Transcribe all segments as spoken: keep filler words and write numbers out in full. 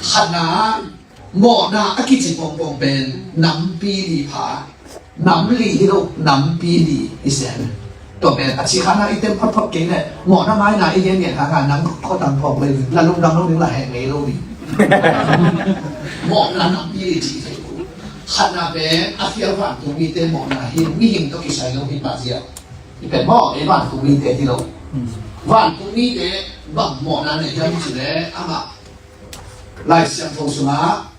Khatna, mawhna a kici pongpong pen nampi li pha. Nam li hi lo, nampi li hi se. Tua pen a ci khatna i tem photphot kei leh mawhna maina i gen gen kha kha nam khotang phawk lei, la lungdam lo ding, la heh ngei lo ding. Mawhna nampi li ci thei. Khatna pen a khial vantungmite mawhna hi, mihing tawh kisai lo hi pah zia. Hi pen maw, ei vantungmite hi lo. Vantungmite bang mawhna nei hiam cih leh amah Lai Siangtho sungah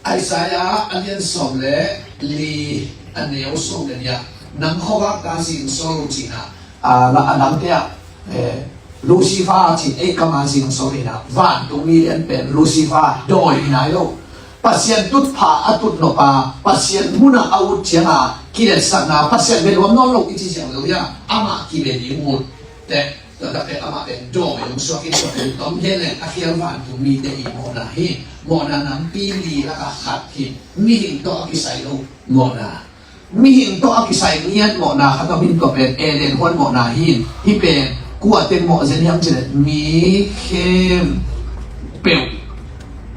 Isaiah a lian sawm le li, a neu sawm le nih ah, nang khuavak ka zingsawl lo cihna, a, la a dangte ah, eh, Lucifer cih ei kama zingsawl hi na, vantungmi lian pen Lucifer dawi hi nai lo. Pasian tutphah a tutnop a, Pasian munah a ut cianga kiletsakna, Pasian bia nuam nawn lo i ci ciang lo hi a, amah kibia ding ut teh. Tua takte amah pen dawi hong suak in, tua pen tom hian leng a khial vantungmite i mawhna hi. Mawhna nampi li lakah khat hi. Mihing tawh a kisai lo mawhna. Mihing tawh a kisai ngiat mawhna khat om in, tua pen Eden huan mawhna hi. Hih pen kua teng mawh zen hiam cih leh mi khempeuh.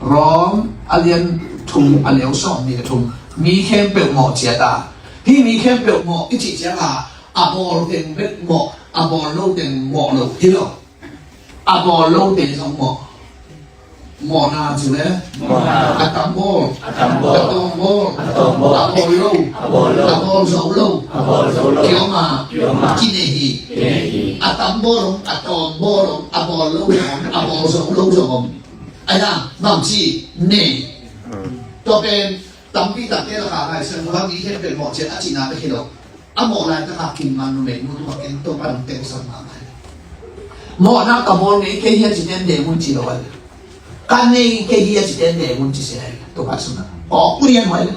Rom a lian thum a neu sawm nih le thum. Mi khempeuh mawh ciat a. Hih mi khempeuh mawh i cih cianga a bawl teng bek mawh, a bawl lo teng mawh lo hi lo. A bawl lo teng zong mawh. Mawhna cu le, mawhna, a tam bawl, a tam bawl, a tawm bawl, a tawm bawl, a bawl lo, a bawl lo, a bawl zo lo, a bawl zo lo, ki om a, ki om a, ki nei hi, ki nei hi. A tam bawl om, a tawm bawl om, a bawl lo zong om, a bawl zo lo zong om. Ai a, bang ci nei. Tua pen tampi takte lakah Lai Siangtho ah mi khempeuh mawh ciat a cihna bek hi lo. A mawh laitakah kin man numei nu tungah ken Topa nong tengsak mahmah hi. Mawhna ka bawl ngei kei hi a ci ten deng un ci lo a le. Ka nei kei hi a ci ten deng un ci se a le. Topa sungah awk lian huai le.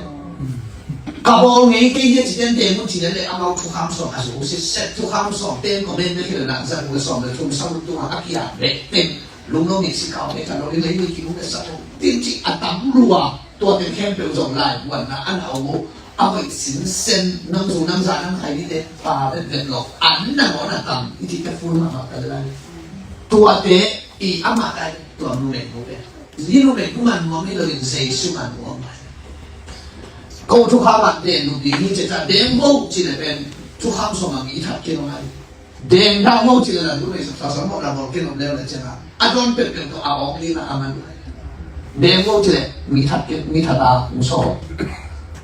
Ka bawl ngei kei hi a ci ten deng un ci le le, amau thukham sawm a zu sitset, thukham sawm ten comment bek hi le, nak zat le sawm le thum sa un tungah a kiat bek ten. Lunglo ngei si kau ngei ka lo, i lei ngei ki lung le sa lo. Tin ci a tam lua, tua teng khempeuh zong lai buanna a na om uh. A hoih sinsen, nang zu nang za nang khai dite pa vet vet lo. An na ngawn a tam, i cihte full mahmah ka le lai. Tuate i amah kai, tua numei nu pen. Ni numei nu man nuam hi lo in Jesu man nuam. Ko thukham ah den nu ding hi ciah, den bo ci le pen thukham sawm a mi that kei lo ngai. Deng dah bo ci le la, numei sa sa sa mo la bol ken om leu le ciang a, a dawn peuhpeuh tawh a awk ding a man. Deng bo ci le mi that ken, mi that a hong sawl.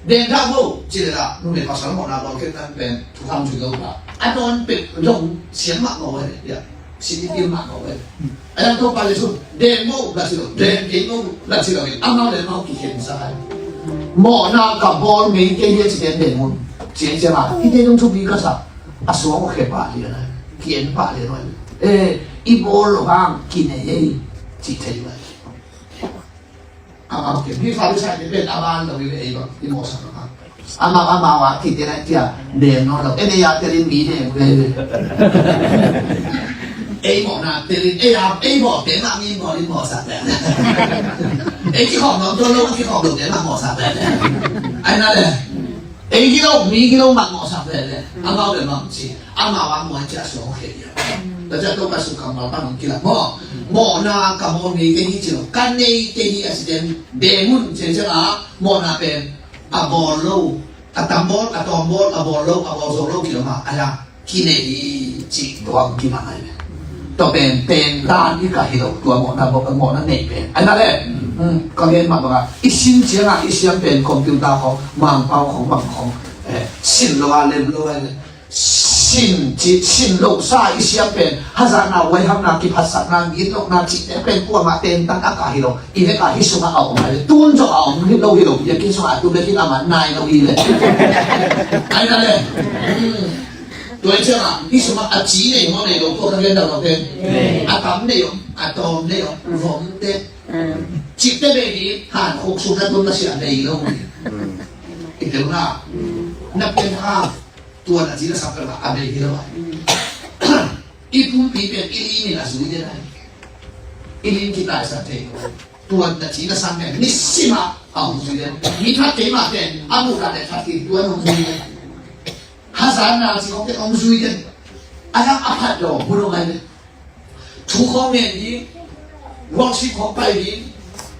Deng dah bo ci le la, numei pasal mo la bol ken nan pen thukham zui lo la. A dawn peuh zong siam mah mo le, ya. Sini pil mah mo le. A yang Topa Jesu, deng bo la ci lo, deng kei bo la ci lo, amau le amau kikhen sa hai. Mawhna ka bawl ngei kei hi a ci ten deng un. Ci ciang a, i te dong thupi ka sa. A suang a khe pah lian a, ki-en pah lian a, eh, i bawl lo hang kinei ei, cih thei uh a. Amau khe, mi Pharisai te pen a ban lo i le ei bang i mawhsak lo hang. Amau, amau a kite lai tia, dem nawn lo, en ei a telin mi dem ve. Ei mawhna telin, ei a, ei bawl te mah mi bawl i mawhsak le. Ei kikhawm lo, tua lo kikhawm lo te mah mawhsak le. Ai na le. Ei gilo, mi gilo mah mawhsak veve. Amau le mah ci. Amau a muai cia suang khia. Ta cia to ka su kammal pan hong kila maw. Mawhna ka bawl ngei kei hi ci lo. Ka nei kei hi a ci den. Deng un ci ciang a, mawhna pen a bawl lo, a tam bawl, a tawm bawl, a bawl lo, a bawl zo lo kilo mah. A ya. Kinei hi cih tua hong kimang ahi ve. Tua pen, pen dan i ka hi lo, tua mawhna, mawhna nei pen. Ahi na le, hmm, ka gen mah bang a, i sin ciang a, i siam pen computer khong, mangpau khong, bang khong, eh, sin lo a, lem lo a, sin ci, sin lo sa i siam pen, hazatna, huaihamna, kiphatsakna, gitlokna, cihte pen kuamah tentan a ka hi lo. I vek a hi sungah a om ahi le, tun zong a om hi lo hi lo, i a kin sungah a tu le kin amah nai lo hi le. Ahi na le. Hmm. Tua hi ciangah, hih sungah a ci nei maw nei lo, tua ka gen dah lo te. A tam nei om, a tawm nei om, vom te. Cihte bei hi, han khuk sung na tun na siah nei lo hi. I teu na, na pian ha, tua na ci na sak ka la, a bei hi lo. I pumpi pen, i lim in a zui den ahi. I lim kitaisan thei lo. Tua na ci na sak pen, ni sima, a hong zui den. Mi that kei mah pen, a muh la le that kei, tua na hong zui den. Hazatna ci khong te hong zui den. A yang a phat dawng, hun hong ai den. Thu khong ngen ding, worship khong pai ding,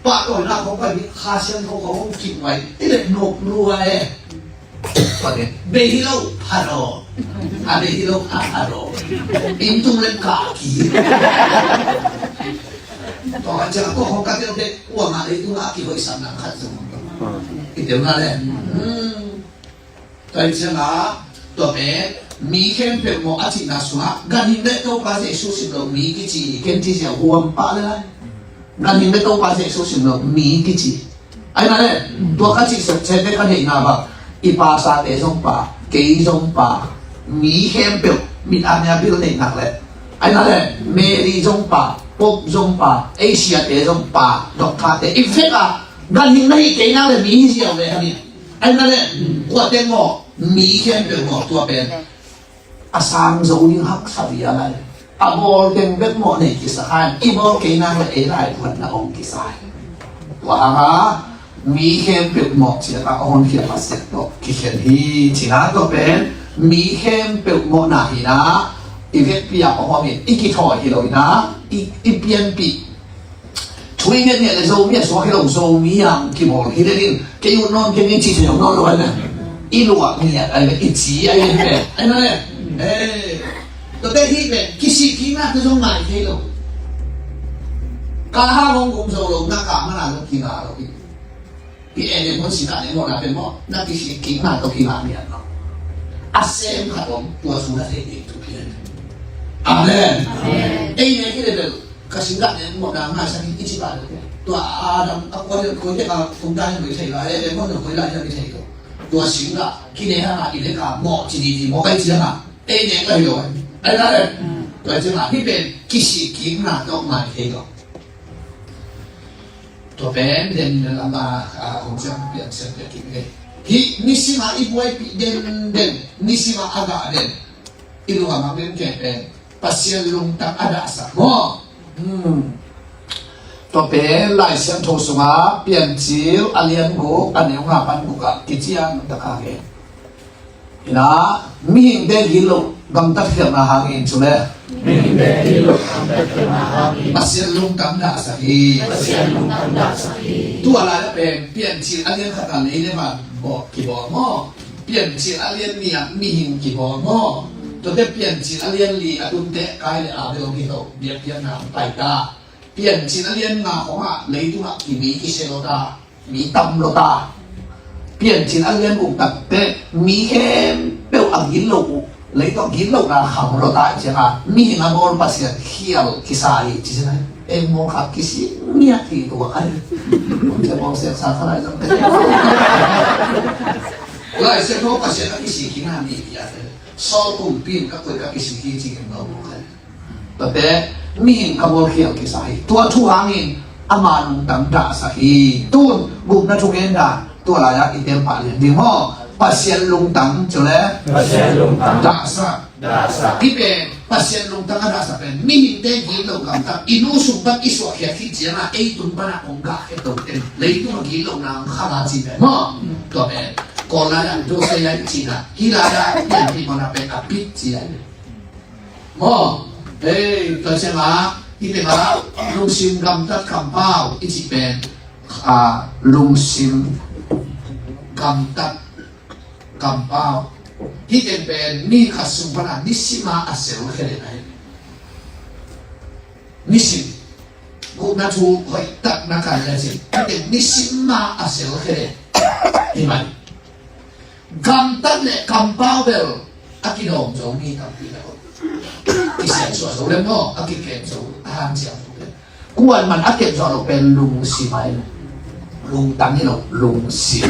Pahtawina khong pai ding, Kha Siangtho khong kik mai i leh nop lua e. Tua te bei hi lo, phat aw. A bei hi lo, a phat aw. Inn tung lem kah ki. Tua ka ciang tua khong ka teu te, ua ngah lei tung a kihoihsak nang khat zong. I teu na le. Hmm. Tua hi ciangah, tua pen mi khempeuh mawh a cihna sungah ganhing le Topa Jesu sim lo mi kici, ken ci ziau huam pah le lai. Ganhing le Topa Jesu sim lo mi kici. Ai na le, tua ka cih sep sep le ka neihna bang, i pasate zong pa, kei zong pa, mi khempeuh mit a mia bil neihnak le. Ai na le, Mary zong pa, Pope zong pa, Asia te zong pa, doctor te, in fact ah, ganhing na hi kei nak le mi hi ziau le hang hi. Ai na le, kua teng maw, mi khempeuh maw, tua pen a sang zo ding haksa bia lai. A bawl teng bek maw nei kisa khan, i bawl kei nak le ei lai phuanna ong kisa hi. Tua hanga mi khempeuh maw ciat a honkhia Pasian tawh kikhen hi. Cina tua pen mi khempeuh mawhna hi na, i vekpi a hong hawm in i kithawi hi lo hi na, i, i pianpih. Thu i ngetnget le Zomi a suak hi lo, Zomi a kibawl hi le ding, kei ut nawn keng in ci thei nawn lo ai le. I luah ngiat ai le, i ci ai le pen. Ai na le. Eh, tua te hi pen, kisih kikna te zong ngai thei lo. Ka ha hong gum zo lo, na ka mana lo, ki nga lo hi. Pi en en hon singah ne mawhna pen maw, na kisih kikna tawh kingah mian lo. A sem khat om, tua sung na thei ding thupi. Amen. Amen. Ei ne ki le bel, ka singah ne mawhna ngaisak in i ci ba le. Tua Adam a kua le koi te ka kum ta ne koi thei la, e le mawhna koi la ne koi thei lo. Tua singah, ki ne ha i le ka mawh ci di di mawh kai ci ha. Ei ne ka hi lo. Ai na le. Tua ci ma, hi pen kisih kikna tawh ngai thei lo. Tua pen den lam a, a, kong siam pian siam pian kik ngei. Hih nisim a i buaipih den den, nisim a a gah den, i lungdam den kei pen Pasian lungtang a dahsak maw. Hmm. Tua pen Lai Siangtho sungah Piancil a lian guk a neu nga pan guk ah kician tak a gen. Ina, mihingte gilo gamtat khialhna hangin cu le. Mihingte gilo gamtat khialhna hangin. Pasian lungtang dahsak hi. Pasian lungtang dahsak hi. Tua lai a pen Piancil a lian khat a lei le van bawl kibawl maw. Piancil a lian nih ah mihing kibawl maw. Tuate Piancil a lian li a tunte Kain le Abel hong hi lo biakpiakna hong pai ta. Piancil a lian nga khong ah leitung ah kimi kisia lo ta, mi tam lo ta. Piancil a lian guk takte mi khempeuh a gilo uh, leitung a gilo na kham lo ta ciang a mihing a bawl Pasian khial kisa hi ci ciang a, ei mawl kha kisi ngiat hi tua kai. Kong cia mawl siang sa kha lai zong te. Lai siang thaw Pasian a kisi kina mi pia te. Saul kumpi in ka koi ka kisi ki ci ken lo kai. Tuate mihing ka bawl khial kisa hi. Tua thu hangin ama lungtang dahsak hi. Tun gupna thu gen dan tua lai-ah i tel pah lian ding maw? Pasian lungtang cu le. Pasian lungtang. Dahsak. Dahsak. Hi pen Pasian lungtang a dahsak pen mihingte gilo gamtang i nu sung pan i suahkhiat khit ciangah ei tung panah hong gahkhiat to ten leitung a gilo nang khala ci pen maw? Tua pen Kawl lai-ah Joseph i cihna hi lai-ah pianpih mawhna pen a pit ci a hi. Maw, hei, tua ciangah, i tengah lungsim gamtat kampau i cih pen, a, lungsim gamtat kampau. Hih teng pen mi khat sung pana nisim a a sel khia den ahi. Nisim. Gupna thu hoih tak na kan le cin. Hih teng nisim a a sel khia den. Hi mai. Gamtat le kampau bel a kidawm zo mi tampi na ko. Kisiansuah zo le maw, a kikem zo, a hanciam zo le. Kuan man a kem zo lo pen lungsim ai. Lungtang hi lo, lungsim.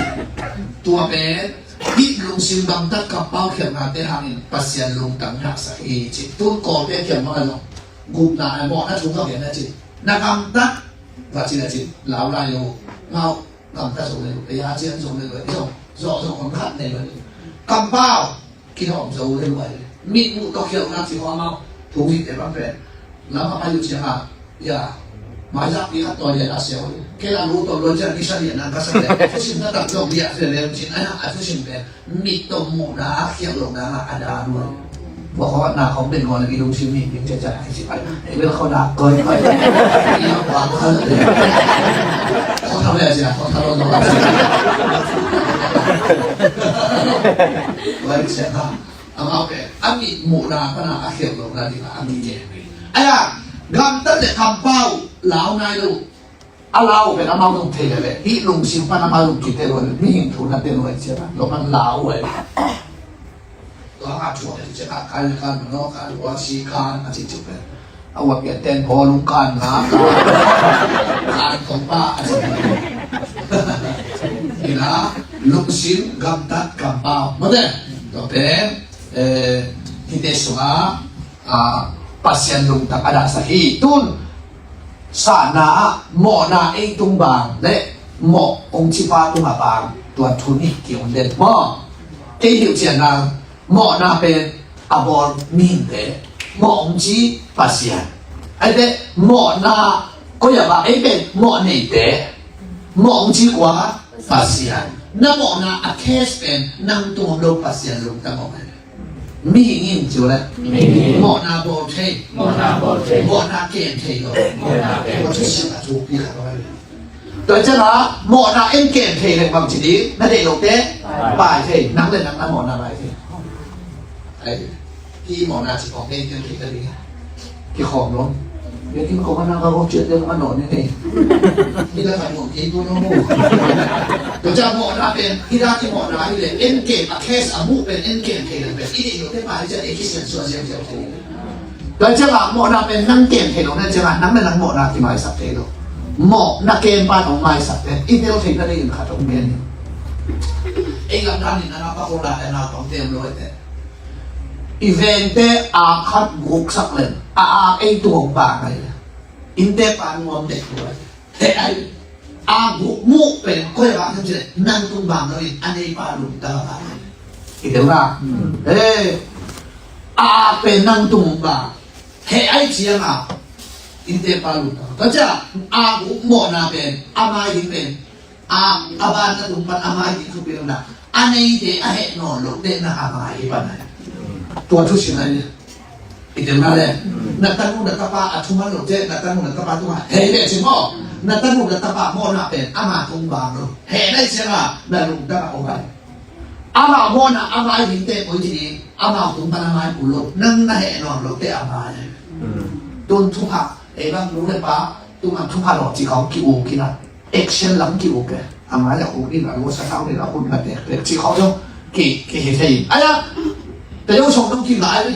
Tua pen hih lungsim gamtat kampau khialhnate hangin Pasian lungtang dahsak hi ci. Tun Kawlte khial mah a zong gupna ai mawhna thu ka gen a ci. Na gamtat va ci le cin lau lai lo. Ngau Gamta zo le lu, ya cian zo le lu, zo, zo, zo kong khat ne lu. Kampau, kidawm zo le lu ai. Mit muh tawh khialhna ci khuamau, thu hih te bang pen. Lam a pai uh ciang a, ya. Mai zak pi khat tawi le a siau. Ke la lu tawh luan cian i sa lian a ka sa le. Thusim na tak zong bia se le cin ai a thusim pen. Mit tawh muhna a khialh lohna a da duai. Bua khawh na khawh ben ngawn a i lungsim hi ding ciaciat a hi ci pai. Ei bel khawh na koi koi. I lak bang khawh le. Pai siang a, amau pen a mit muhna pana a khialh lohna dingah a mi gen hi. Aia, gamtat le kampau lau nai lo. A lau pen amau zong thei leh leh hih lungsim pan amau zong kite lo leh mihing thu na te lo ai ciang a lo pan lau ai. Tua a thuak ai ciang a kai le kan mano kan ua si kan a ci ciang pen a ua pian ten bawlung kan na kan kong pa a ci. Ina lungsim gamtat kampau mate. Tua pen eh, hihte sungah ah, Pasian lungtang a dahsak hi. Tun sahna ah mawhna ei tung bang le mawh hong ci pa tungah bang tua thu nih ki-om den maw? Kei hilh ciang nang mawhna pen a bawl mihingte, mawh hong ci Pasian. Aite mawhna koi a bang ei pen mawh neite, mawh hong ci kua Pasian. Na mawhna a case pen nang tung om lo, Pasian lungtang om. Mihing in ci uh leh mawhna bawl thei, mawhna kem thei lo. Tua thusim a thukpi khat om. Tua ciangah mawhna en kem thei leh bang ci ding, na deih lote pai thei, nang le nang na mawhna pai thei. Ai, hih mawhna ci khawng nei kem thei ka ding. Kikhawm lo. Biakinn kong a na ka kong ciat deuh a nawh ni nei. Ni la ka nuam kei tu no mu. Tua ciang mawhna pen hih la ki mawhna hi leh en kem a case a muh pen en kem thei leh pen i deih lote pai ciang ei kisian suah ziauziau thei. Tua ciangah mawhna pen nang kem thei lo na ciangah nang le nang mawhna kimaisak thei lo. Mawhna kem pan hong maisak pen i tel theihna dingin khat hong gen hi. Ei lam dan in a na pa ko la e na pang tem lo e te. I vengte a khat guksak len a ak ei tung hong bang ai le. Innte pa nuam dek lo ai. He ai. A guk muh pen koi a bang hiam cih leh nang tung bang lo in a neipa lungtang a bang ai. I tel na. He. A ak pen nang tung hong bang. He ai ciang a. Innte pa lungtang. Tua ciang a guk mawhna pen a mai ding pen a, a ban na tung pan a mai ding thupi lo na. A neite a heh nawn loh dehna a mai hi pan ai. Tua thusim ai ni. I tel na le. Na tanu na tapa a thuman loh deh, na tanu na tapa tungah heh deh ci maw. Na tanu na tapa mawhna pen ama tung bang lo. Heh nai ciang a na lungtang a om ai. Ama mawhna a mai ding te koi ci ding, ama tung pan a mai kul lo. Nang na heh nawn loh deh a mai ai. Tun thupha, ei bang nu le pa tungah thupha lo ci khawng ki-uk in a. Action lam ki-uk e. A ngai a khuk in a luasa tau in a khuk in a tektek cih khawng zong ki, ki hi thei. Aia, te zong sawm zong ki ngai ve.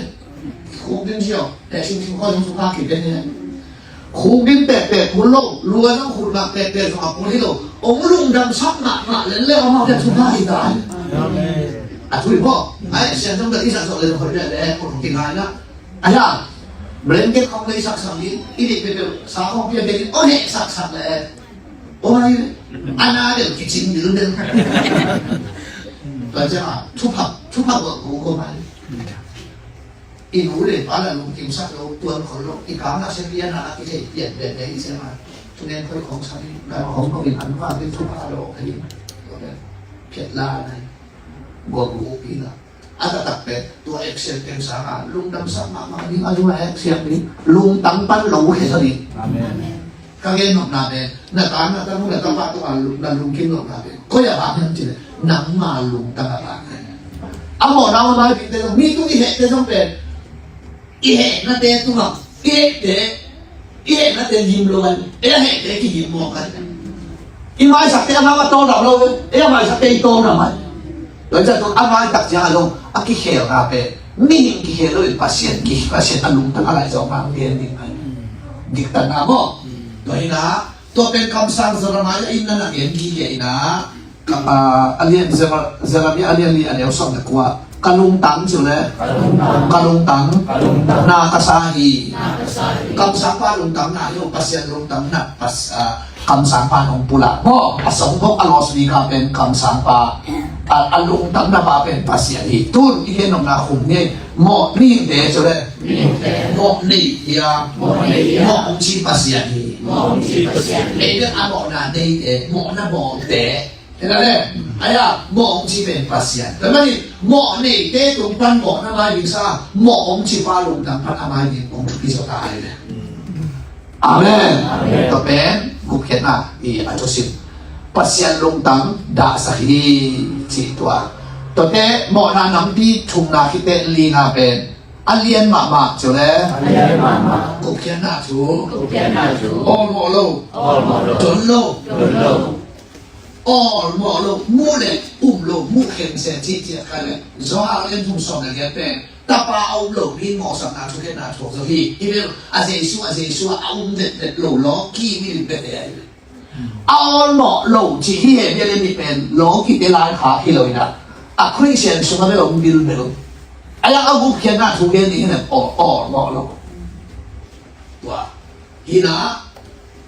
Khuk ding zia, te sing sing khawng zong sukha ki te ni. Khuk ding tektek kul lo, lua zong khuk ngak tektek zong a kul hi lo. Ong lungdam sak ngakngak len le amau te sukha hi ta. A thui maw. Ai, sian zong te i sak zong le zong khoi le le, ong ki ngai na. Aia, blanket khawng le i sak sak hi, i dik pe pe, sa khawng pia pe hi, ong he sak sak le. Oi, a na deuh kicing dil deuh. Tua ciang a, thupha, thupha ko, ko, ko mai. I nu le pa la lungkim sak lo, tuan khol lo, i kang la se pian a, ki thei pian pian pian i se ma. Tunen khoi khong sa ni, na khong khong in an fa ni thupha lo, ka ni. Phiat la na, gua gu pi la. A taktak pen tua action pen sangin lungdam sak mahmah ding a, lung a action ding, lungtang pan lo khesa ding. Amen. Ka gen nopna pen na ta na tanu na tapa tungah na lungkim nopna pen koi a bang hiam cih leh nangma lungtang a bang. A mawhna a mai ding te zong, mi tung i hehte zong pen i hehnate tungah, i hehte, i hehnate gim lo kan, ei a hehte kigim mawk kan. I maisakte amau a tawldam lo, ei a maisakte i tawldam ai. Tua ciang tua a maitak ciang a zong a kikhelna pen mihing kikhel lo in Pasian ki, Pasian a lungtang a laizawng hang gen ding ai. Diktatna maw? Tua hi na, tua pen kamsang Jeremiah in na na gen gige in a, Ka, ah, a lian Zera-, Jeremiah a lian li a neu sawm le kua. Ka lungtang ci uh le. Ka lungtang. Ka lungtang. Ka lungtang. Na ka sa hi. Na ka sa hi. Kamsangpa lungtang na hi uh, Pasian lungtang na pas, ah, kamsangpa nong pulak. Maw, a song bok a law speaker pen kamsangpa. A, a lungtang na pa pen Pasian hi. Tun i gen nopna khum ni. Mawh nihte ci uh le. Nihte. Mawh nei hiam. Mawh nei hiam. Mawh hong ci Pasian hi. Mawh hong ci Pasian hi. Ei bek a mawhna neite, mawhna bawlte. Hi na le, aia, mawh hong ci pen Pasian. Tua manin, mawh neite tung pan mawhna mai ding sa, mawh hong ci pa lungtang pan a mai ding hong thupi zaw ta ai le. Amen. Amen. Tua pen, gupkhiatna i a thusim. Pasian lungtang dahsak hi, ci tua. Tuate mawhna nampi thumna khit teh lina pen a lian mahmah ci uh le. A lian mahmah. Gupkhiatna thu. Gupkhiatna thu. Awlmawh lo. Awlmawh lo. Don lo. Don lo. Awlmawh lo. Muh le um lo. Muh khenseh cihciah kha le. Johan a lian thum sawm le giat pen Tapa a um lo mi mawhsakna thukhenna thuak zo hi. Hi bel a Jesu, a Jesu a um detdet lo lawki mi lim bek hi a hi. A awlmawh lo cih hi he bia le mi pen lawkite lai kha hi lo in ah, a Khristian sungah bel om bilbel. A yak a gupkhiatna thu gen ding hi le aw, awlmawh lo. Tua hi in ah,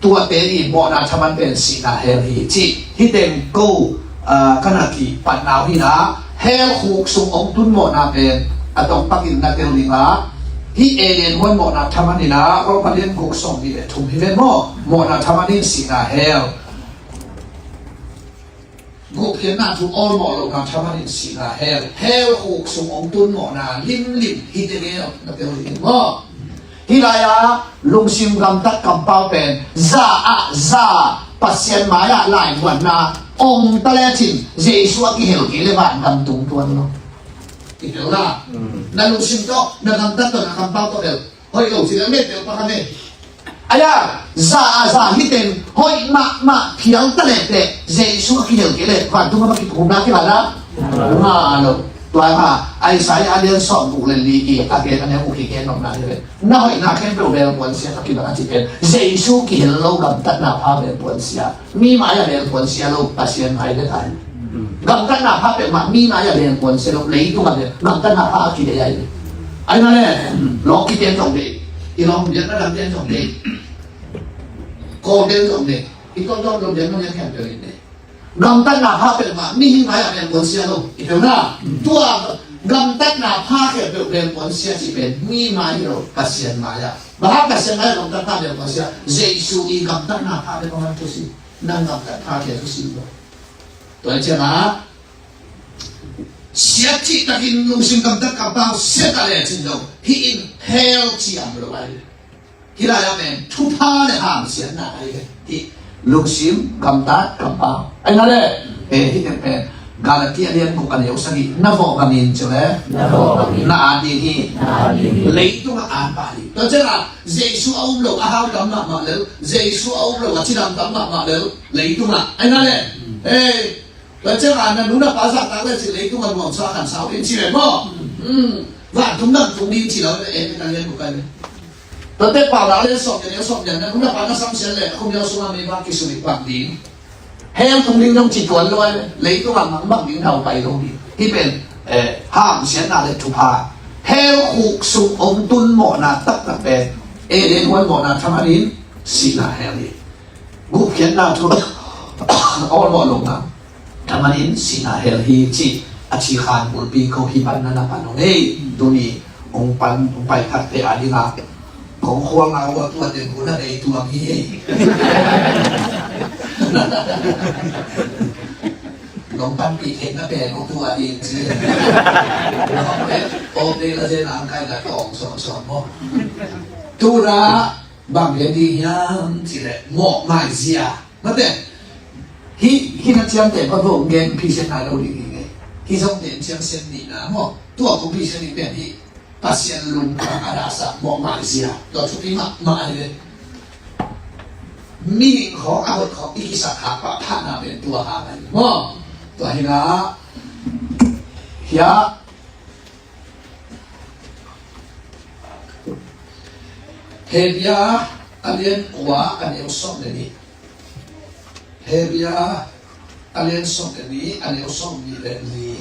tuate i mawhna thaman pen sihna hell hi cih. Hih teng ko, ah, ka na kipatna uh hi in ah, hell khuk sung hong tun mawhna pen a tawngpakin na tel ding ah, hih Eden huan mawhna thaman in ah, Rom a lian guk sawm nih le thum hi ven maw? Mawhna thaman in sihna hell. Gupkhiatna thu awlmawh lohna thaman in sihna hell. Hell khuk sung hong tun mawhna limlim hih teng na tel ding maw? Hih lai-ah lungsim gamtat kampau pen za ah za, Pasian mai-ah laivuanna om ta lecin Jesu a kihel kei le vangam tung tuan lo. I tel la. Mm. Na lungsim tawh, na gamtat tawh, na kampau tawh bel hoih lo ci le, mei tel pa kha mei. Aya, za a za hih teng hoih mahmah phial ta leh teh Jesu a kihel kei leh vantung a va kiphumna kila na. Nga lo. Tua hi a, Isaiah a lian sawm guk le li i a gen a neu uh kigen nopna hi ve. Na hoihna khempeuh belpuan sia a kibang a ci pen Jesu kihel lo gamtatna pha belpuan sia. Mi mai-ah belpuan sia lo, Pasian mai bek a hi. Gamtatna pha peuhmah mi mai-ah belpuan sia lo, leitungah bel gamtatna pha a kidei a hi. Ahi na le, lawkite zong dei, i lawm biakna gamte zong dei, kawlte zong dei, i tawntawm lo biakna biak khempeuh in dei. Gamtatna pha peuhmah mihing mai-ah belpuan sia lo, i peuh na. Tua gamtatna pha khempeuh belpuan sia cih pen mi mai hi lo, Pasian mai-ah. Bang hang Pasian mai-ah gamtatna belpuan sia? Jesu i gamtatna pha bek a man thusi. Nang gamtat pha khia thusi lo. Tua hi ciangah siat cihtakin lungsim gamtat kampau siat a lecin lo, hih in hell ciam lo ahi. Hih lai-ah pen thupha le hamsiatna ahi ve. Hih lungsim gamtat kampau ahi na le. Eh, hih teng pen Galati a lian guk a neu sagih, na vawh bangin ci le, na vawh bangin, na at ding hi. Na at ding hi. Leitungah at pah hi. Tua ciangah Jesu a um lo a hau tam mahmah lel, Jesu a um lo a cidam tam mahmah lel, leitungah ahi na le. Eh, tua ciangah na nu na pa zahtak le cin leitungah nuam sa khan sau in ci ve maw? Hmm. Vantung dam tung ding ci lo, eh, na lian bukai ve. Tuate Paulo a lian sawm nih, a lian sawm nih, na nu na pa na samsiat le khuamial sungah meibang kisumit bang ding. Hell tung ding dong ci tuan lo, eh, leitungah mangbang ding, naupai lo ding. Hih pen, eh, hamsiatna le thupha. Hell khuk sung hong tun mawhna taktak pen Eden huan mawhna thaman in sihna hell hi. Gupkhiatna thu awlmawh lohna thaman in sihna hell hi cih a ci khan bulpi ko hi pan na na pan ung ei. Tuni hong pan hong pai khatte a dingah kong khual ngau a tua teng hun a bei tuam hi ei. Nong panpih theihna pen hong tua ding ci. Nong pen awte la zen ang kai la tawng sawmsawm maw? Tuna bang gen ding hiam cih leh mawhmai zia. Mate, hih, hih na ciamteh pa vo gen phisiat nai lo ding hi ngei. Hih zong gen ciam siat nihna maw? Tua kong phisiat ding pen hih Pasian lungtang a dahsak mawhmai zia. Tua thupi mahmah hi ve. Mihing khawng a hoih khawng i kisak hak pah phahna pen tua hang ahi maw? Tua hi na. Hiah Hebru a lian kua a neu sawm le nih. Hebru a lian sawm le nih a neu sawm nih le li.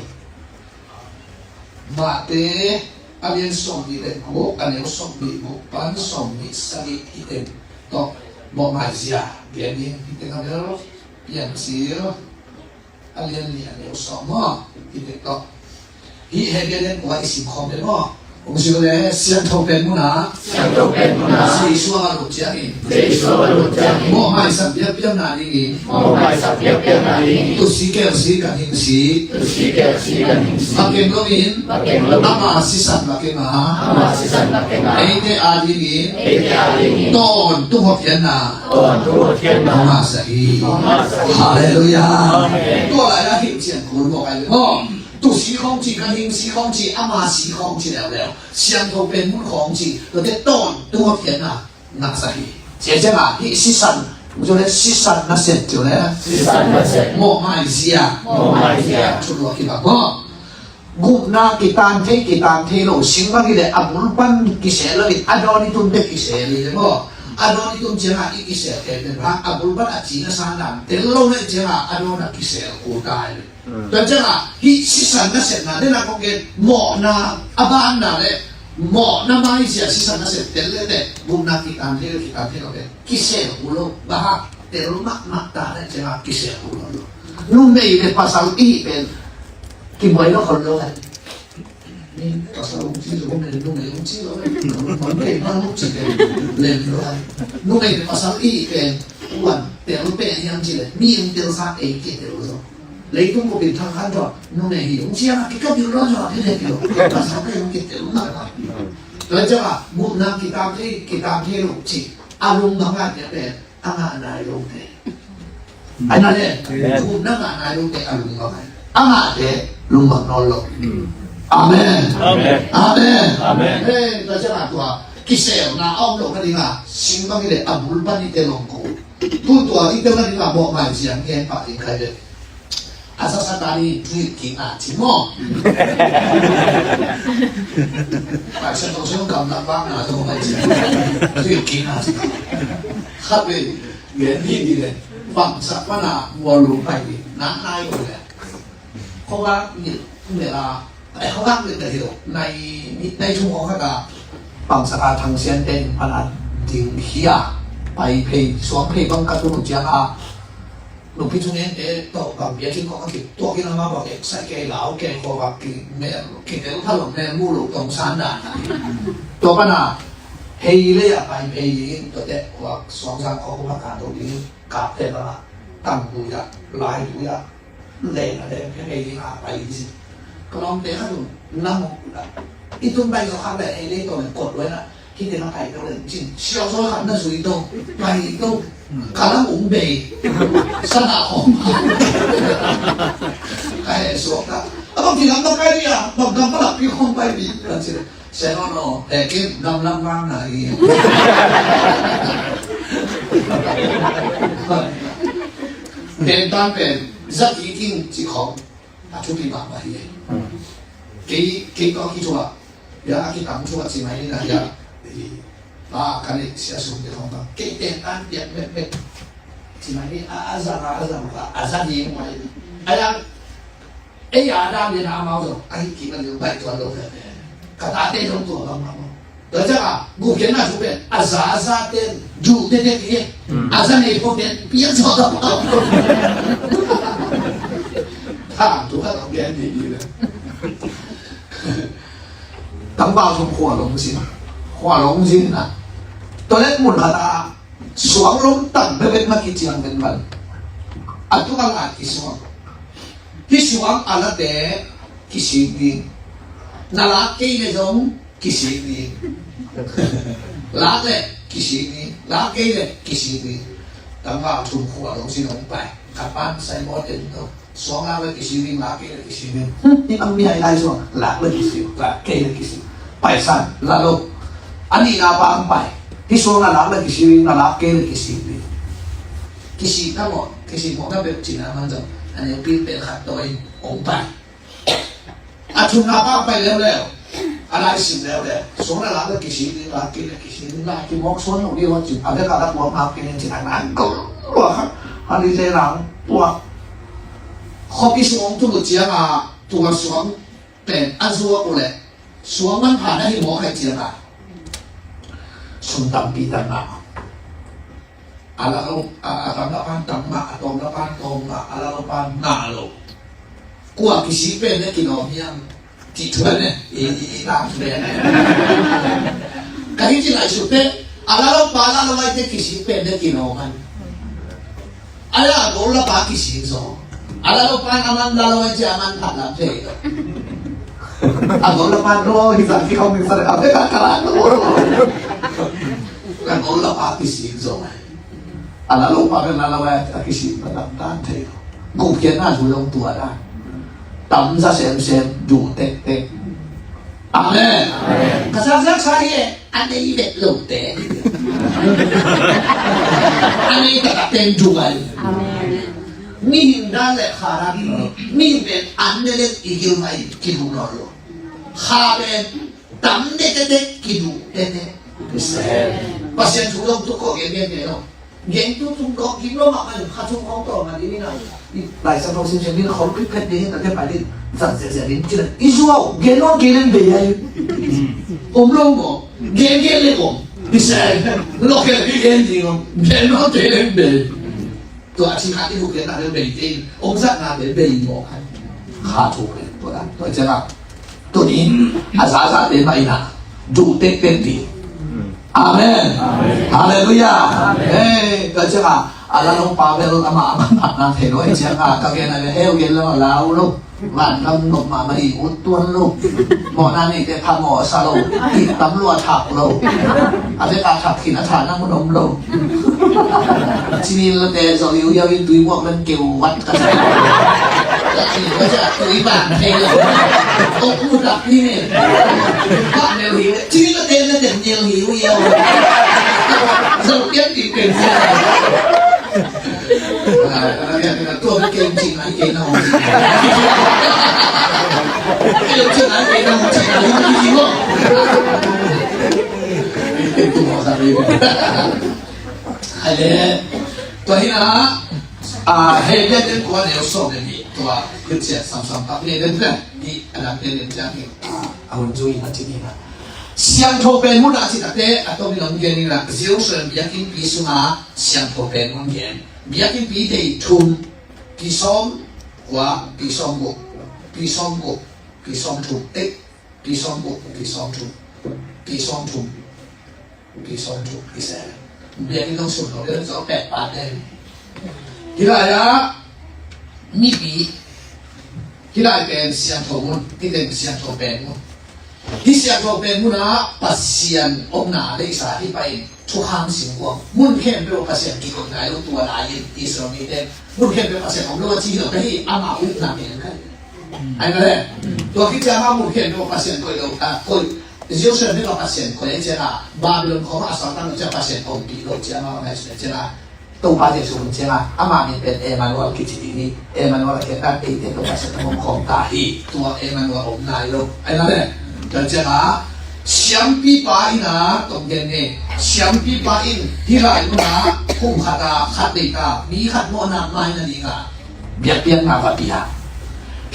Mate a lian sawm nih le guk a neu sawm nih guk pan sawm nih sagih hi teng tawh mawhmai zia gen ding hi teng a bel Piancil a lian li a neu sawm maw? Hi teng tawh. Hih Hebru a lian kua i sim khawm le maw? Hong sim le, siangtho pen munah. Siangtho pen munah. Jesu a va lut ciangin. Jesu a va lut ciangin. Mawhmaisak biakpiakna dingin. Mawhmaisak biakpiakna dingin. Tusi kelsi kan hing si. Tusi kelsi kan hing si. Va keng loin. Va keng loin. Ama sisan va keng a. Ama sisan va keng a. Eite a dingin. Eite a dingin. Tawntung hotkhiatna. Tawntung hotkhiatna. Hong ngahsak hi. Hong ngahsak hi. Halleluiah. Amen. Tua lai-ah hih cian kul mawk ai le maw? Tu si khawng ci, ganhing si khawng ci, ama si khawng ci leuleu. Siangtho pen mun khawng ci, tuate tawntung a pianna ngahsak hi. Cia ciangah hih sisan, mucu le sisan nasep ciu le. Sisan nasep. Mawhmaizia. Mawhmaizia. Thuluak hi bang maw. Gupna kitan thei, kitan thei lo, sing bang hi le a bul pan kisel lo in, a dawn i tun te kisel hi le maw. A dawn i tun ciangah i kisel te pen bang, a bul pan a cina san dan tel lo le ciangah a dawn a kisel kul ta hi le. Tua ciangah hih sisan nasepna, dena kong gen mawhna a banna le mawhna maizia sisan nasep tel le te, gupna kitan thei lo, kitan thei lo te kisel kul lo, bang hang tel mahmah ta le ciangah kisel kul lo. Numei le pasal i hih pen kibuai lo khol lo le. Ni pasal hong ci lo, numei hong ci lo, numei hong ci lo, lem lo. Numei le pasal i hih pen, kuan tel pen hiam ci le, mi hong telsa ei kitel zo. Leitung bup in thang khan tawh numei hi ung ciang a kikap ding lo zawh hi leh kilo. Pasal pen hong kitel lo. Tua ciang a gupna kitam thei, kitam thei lo ci. A lung bang a cia pen a ngah nai lo te. Ai na le, gupna ngah nai lo te a lung bang ai. A ngah te lung bang nawn lo. Amen. Amen. Amen. Amen. Hey, tua ciang a tua kiselna a om lo ka ding a, sing bang hi leh a bul pan i te long ko. Tu tua i te ka ding a bawh ngai ciang gen pah ding kai le. A sa Satan i thuhilh kik a ci maw? Pai sa tong sung kam nak bang na tong pai ci. Thuhilh kik a ci. Khat ve gen hi di le. Bang sa pa na mua lu pai di. Nak nai ko le. Kho bak ni me la. Ai kho bak ni ta hi lo. Nai ni nai chung kho khat a. Bang sa ka thang sian ten pa na ding hi a. Pai phei suang phei bang ka tu nu ciang a. Nungpi thungen te tawh bang biakinn khawng a kituak in amah bang eksai kei lau kei khua bang kimel kitel pha lo mel mu lo tong san dan a. Tua pan a hei lei a pai phei ding in tuate khua suangzang khawng khua ka to ding in kap te bang a tang dui a lai dui a leng a leng phei ding a pai ding sin. Ka lawmte khat un na mawk uh la. I tun bai zaw khak leh ei lei tawh leh kot luai na. Hih teng a pai tawh leh cin siau zaw khat na zui tawh pai tawh. Ka lam ung bei. Sana khawng. Ka heh suak ta. A bang ti lam na pai dih a, bang gam palak pi khawng pai dih. Kan ci leh. Sen aw naw, heh kim gam lam vang na hi. Pen tan pen, zat i king ci khawng. A thupi mahmah hi. Kei, kei tawh kithuah, ya, a kitam thuah ci mai ni na, ya. Pa, ka neih sia sum te khawng bang. Kei te tan piak bekbek ci mai ni, a, a zang, a, a zang, a, a zang hi mai ni. A ya, ei a dan ni na amau zong, a hi kik a liu bai tuan lo ve ve. Ka tate zong tua bang bang. Tua ciang a, gupkhiatna thu pen, a za a za ten, duh tete kik hi. A za nei pho ten, piak zaw ta pah. Tha, tu khat hong gen ni hi le. Tangval thum khua long sin. Khua long sin na. Tua leh mun khat a, suang lom tang bebek na kiciang ven val. A tung a la kisuang. Kisuang a la te, kisik ding. Na lak kei le zong, kisik ding. Lak le kisik ding, lak kei le kisik ding. Tangval thum khua long sin hong pai. Ka pan sai maw te ding lo. Suang lak le kisik ding, lak kei le kisik ding. Hih bang mi hai lai suang, lak le kisik, lak kei le kisik. Pai san, la lo. A nihna pa hong pai. Hih suang a lak le kisik ding, a lak kei le kisik ding. Kisik na mawh, kisik mawh na bek cina man zong. A neu pil pen khat tawi, hong pai. A thumna pa pai leuleu. A lai sim leuleu. Suang na lak le kisik ding, lak kei le kisik ding, lak kimawk suan lo ding, a cin. A bek a lak mawk lak kei le cin, a nang ko lua kha. A ni te nang, tua. Khuapi sung hong tung uh ciang a, tua suang pen, a zuak uh leh. Suang manpha na hi mawk hai ciang a. Sum tampi tam na. A la lo, a, a tam la pan tam mah, a tawm la pan tawm mah, a la lo pan na lo. Kua kisik pen ne kinawm hiam? Ti thuan ne, i, i, i tam thuan ne. Ka hi ci lai suk te, a la lo pa la lo ai te kisik pen ne kinawm han. A la gol la pa kisik zo. A la lo pan a man la lo ai ci a man phat lam thei lo. A gol la pan lo, hi sa ki kong sa a pe ka ka la lo. A gol la pa kisik zo. A la lo pa pen la lo a kisik pa tam tan thei lo. Gupkhiatna thu zong tua dan. Tamza semsem, duh tektek. Amen. Ka zakzak sa hi e, a nei vet lote. A nei taktak pen duh ai. Amen. Mihing dan le kha dan, mihing pen an ne le i gil mai kiduh nawn lo. Kha pen tam ne tete kiduh tete. Pasian thu dong tu ko gen gen lo. Gen tu tung kawk kim lo mah mah, kha tung kawk tawh mah ding hi na. Lai Siangtho sim sim ding khawm pit phet ding hi ta te pai ding. Zat zia zia ding ci la. I zuau gen lo gen leng bei ai. Om lo maw. Gen gen leng om. Israel lo gen gen ding om. Gen lo gen leng bei. Tua a ci kha i buk gen na leng bei te. Om zat na leng bei maw. Kha thu leng tua dan. Tua ciang a. Tuni a zaza te mah ina duh tektek ding. Amen. Halleluiah. Hei, ka ciang a, a la nong pa bel ama ama na thei lo, ei ciang a ka gen a le heu gen lo, lau lo. Van lam nop mah mah i ut tuan lo. Mawhna neite phamawh sa lo. It tam lo a thak lo. A bek a thak khin a thak na mun om lo. Cinin lote zoliu yau in tui buak man keu vat ka sa. Cinin lote tui ban thei lo. Tok mu dak ni ne. Bak neu hi. Cinin lote na den neu hi u yau. Zol pian ti pen sa. Tua ken cin ai kei na hong cin. Ken cin ai kei na hong cin. Hong cin mo. Ken tu mo sa ni. Ai le, tua hi na, a, Hebru ten kua neu sawm le nih, tua, Khristian samsam tak le den pen, ni a lam ten den ciang hi, a, a hun zui na ci ni na. Siangtho pen mun a ci takte, a tawm in hong gen ni na, Jerusalem biakinnpi sungah, siangtho pen mun gen. Biakinnpi dei thum, pi sawm kua, pi sawm guk, pi sawm guk, pi sawm thum, eh, pi sawm guk, pi sawm thum, pi sawm thum. Pi sawm thum i se. Biakinn zong sum lo, biakinn zong pek pa den. Hih lai ah mipi, hih lai pen siangtho mun, hih pen siangtho pen mun. Hih siangtho pen mun ah Pasian omna leisa hih pai in thukham singkuang. Mun khempeuh Pasian kikoih nai lo tua lai in Israel mite. Mun khempeuh Pasian om lo a ci hi lo ka hi, ama upna pen ka hi. Ai na le. Tua khit ciang a mun khempeuh Pasian koih lo, a, koih. Jerusalem bek a Pasian koih ciang a, Babylon khawng a saltang ciang Pasian ompih lo ciang a, ngai ciang a, Topa Jesu hun ciang a, ama min pen Emmanuel kici ding hi. Emmanuel a khiat a, eite tawh Pasian a om khawm ta hi. Tua Emmanuel om nai lo. Ai na le. Tua ciang a, siampipa in a, tawm gen ni. Siampipa in, hih lai mun a, kum khat a, khat deih ta, mi khat mawhna mai na ding a. Biakpiakna va pia.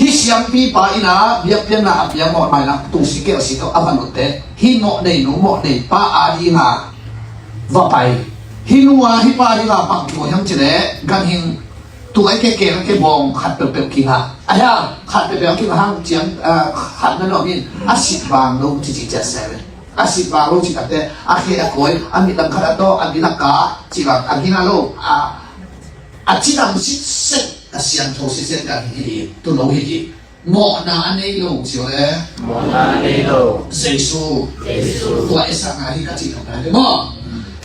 Hih siampipa in a biakpiakna a pia mawhmaina tungsi kelsi tawh a va lutte. Hih mawhnei nu mawhnei pa a ding a va pai. Hih nu a hih pa ding a bang tua hiam cih leh ganhing tua i ke ke ke bawng khat peuhpeuh king a. A hiam khat peuhpeuh king a hang ciang, ah, khat na nuam in a sit vang lo cici ciat se ve. A sit vang lo cih takte a khe a kawi a mit lam khat a tawh a mit lak ka cih vang a gina lo a A cidam sitset, a siangtho sitset ka hi hi, tu lo hi hi. Mawhna a nei lo, sio le. Mawhna a nei lo. Jesu. Jesu. Tua esakna hi ka ci lo na le maw.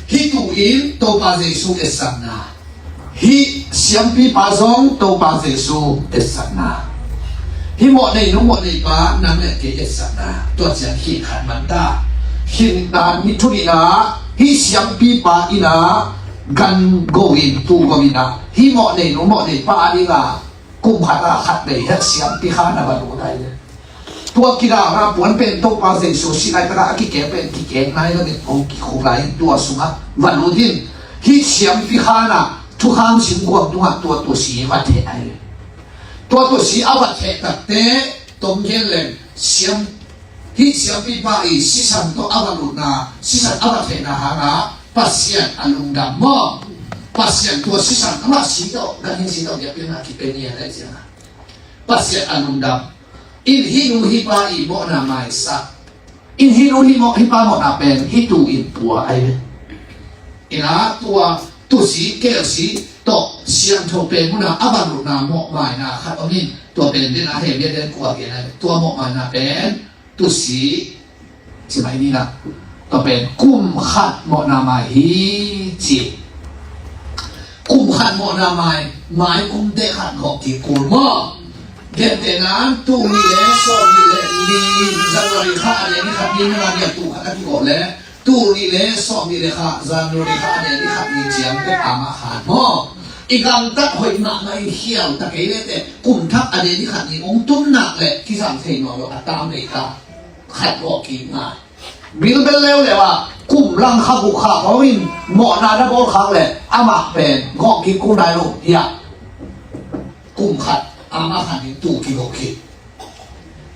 Hi tu in, Topa Jesu esakna. Hi siampipa zong, Topa Jesu esakna. Hi mawhnei nu mawhnei pa, nang le kei esakna. Tua ciang hi khat man ta. Hi na, mi thu ni na, hi siampipa i na, gan go in, tu go in a, hi mawhnei nu mawhnei pa a ding a, kum khat a khat bei hiat siampi khan a va lut ai le. Tua kidang a puan pen Topa Jesu si lai taka a kikeng pen kikeng nai lo ding ko kikhuk lai in tua sungah va lut in, hi siampi khan a thukham singkuang tungah tua tusi va theh ai le. Tua tusi a va theh takte tong gen leng siam Hih siampipa i sisan tawh a va lutna, sisan a va theihna hangah Pasian a lungdam maw? Pasian tua sisan amah si tawh, ganhing si tawh biakpiakna kipia ni a daih ciangah Pasian a lungdam. In hih nu hih pa i mawhna maisak. In hih nu hih mawh, hih pa mawhna pen hih tu in pua ai ve. Inah tua tusi kelsi tawh siangtho pen munah a va lutna mawhmaina khat om in tua pen dena he biakpiakna kua gen ai ve. Tua mawhmaina pen tusi, ci mai ni na. Tua pen kum khat mawhna mai hi ci. Kum khat mawhna mai, mai kum te khat gawh kikul maw? Gentehna in tul nih le sawmnih le li January kha a deni khat ni, nang a dia tul khat a kigawh le tul nih le sawmnih le kha January kha a deni khat ni ciang pek a mah khan maw? I gamtat hoih mahmah in khiau ta kei lete kum thak a deni khat ni hong tun nak le kizang thei nawn lo a tam lei ta. Khat gawh kik ngai. Bilbel leuleu ah kum lang kha guk kha khawng in mawhna na bawl khak le amah pen gawh kik kul nai lo hiah. Kum khat ama khan in tul kigawh kik.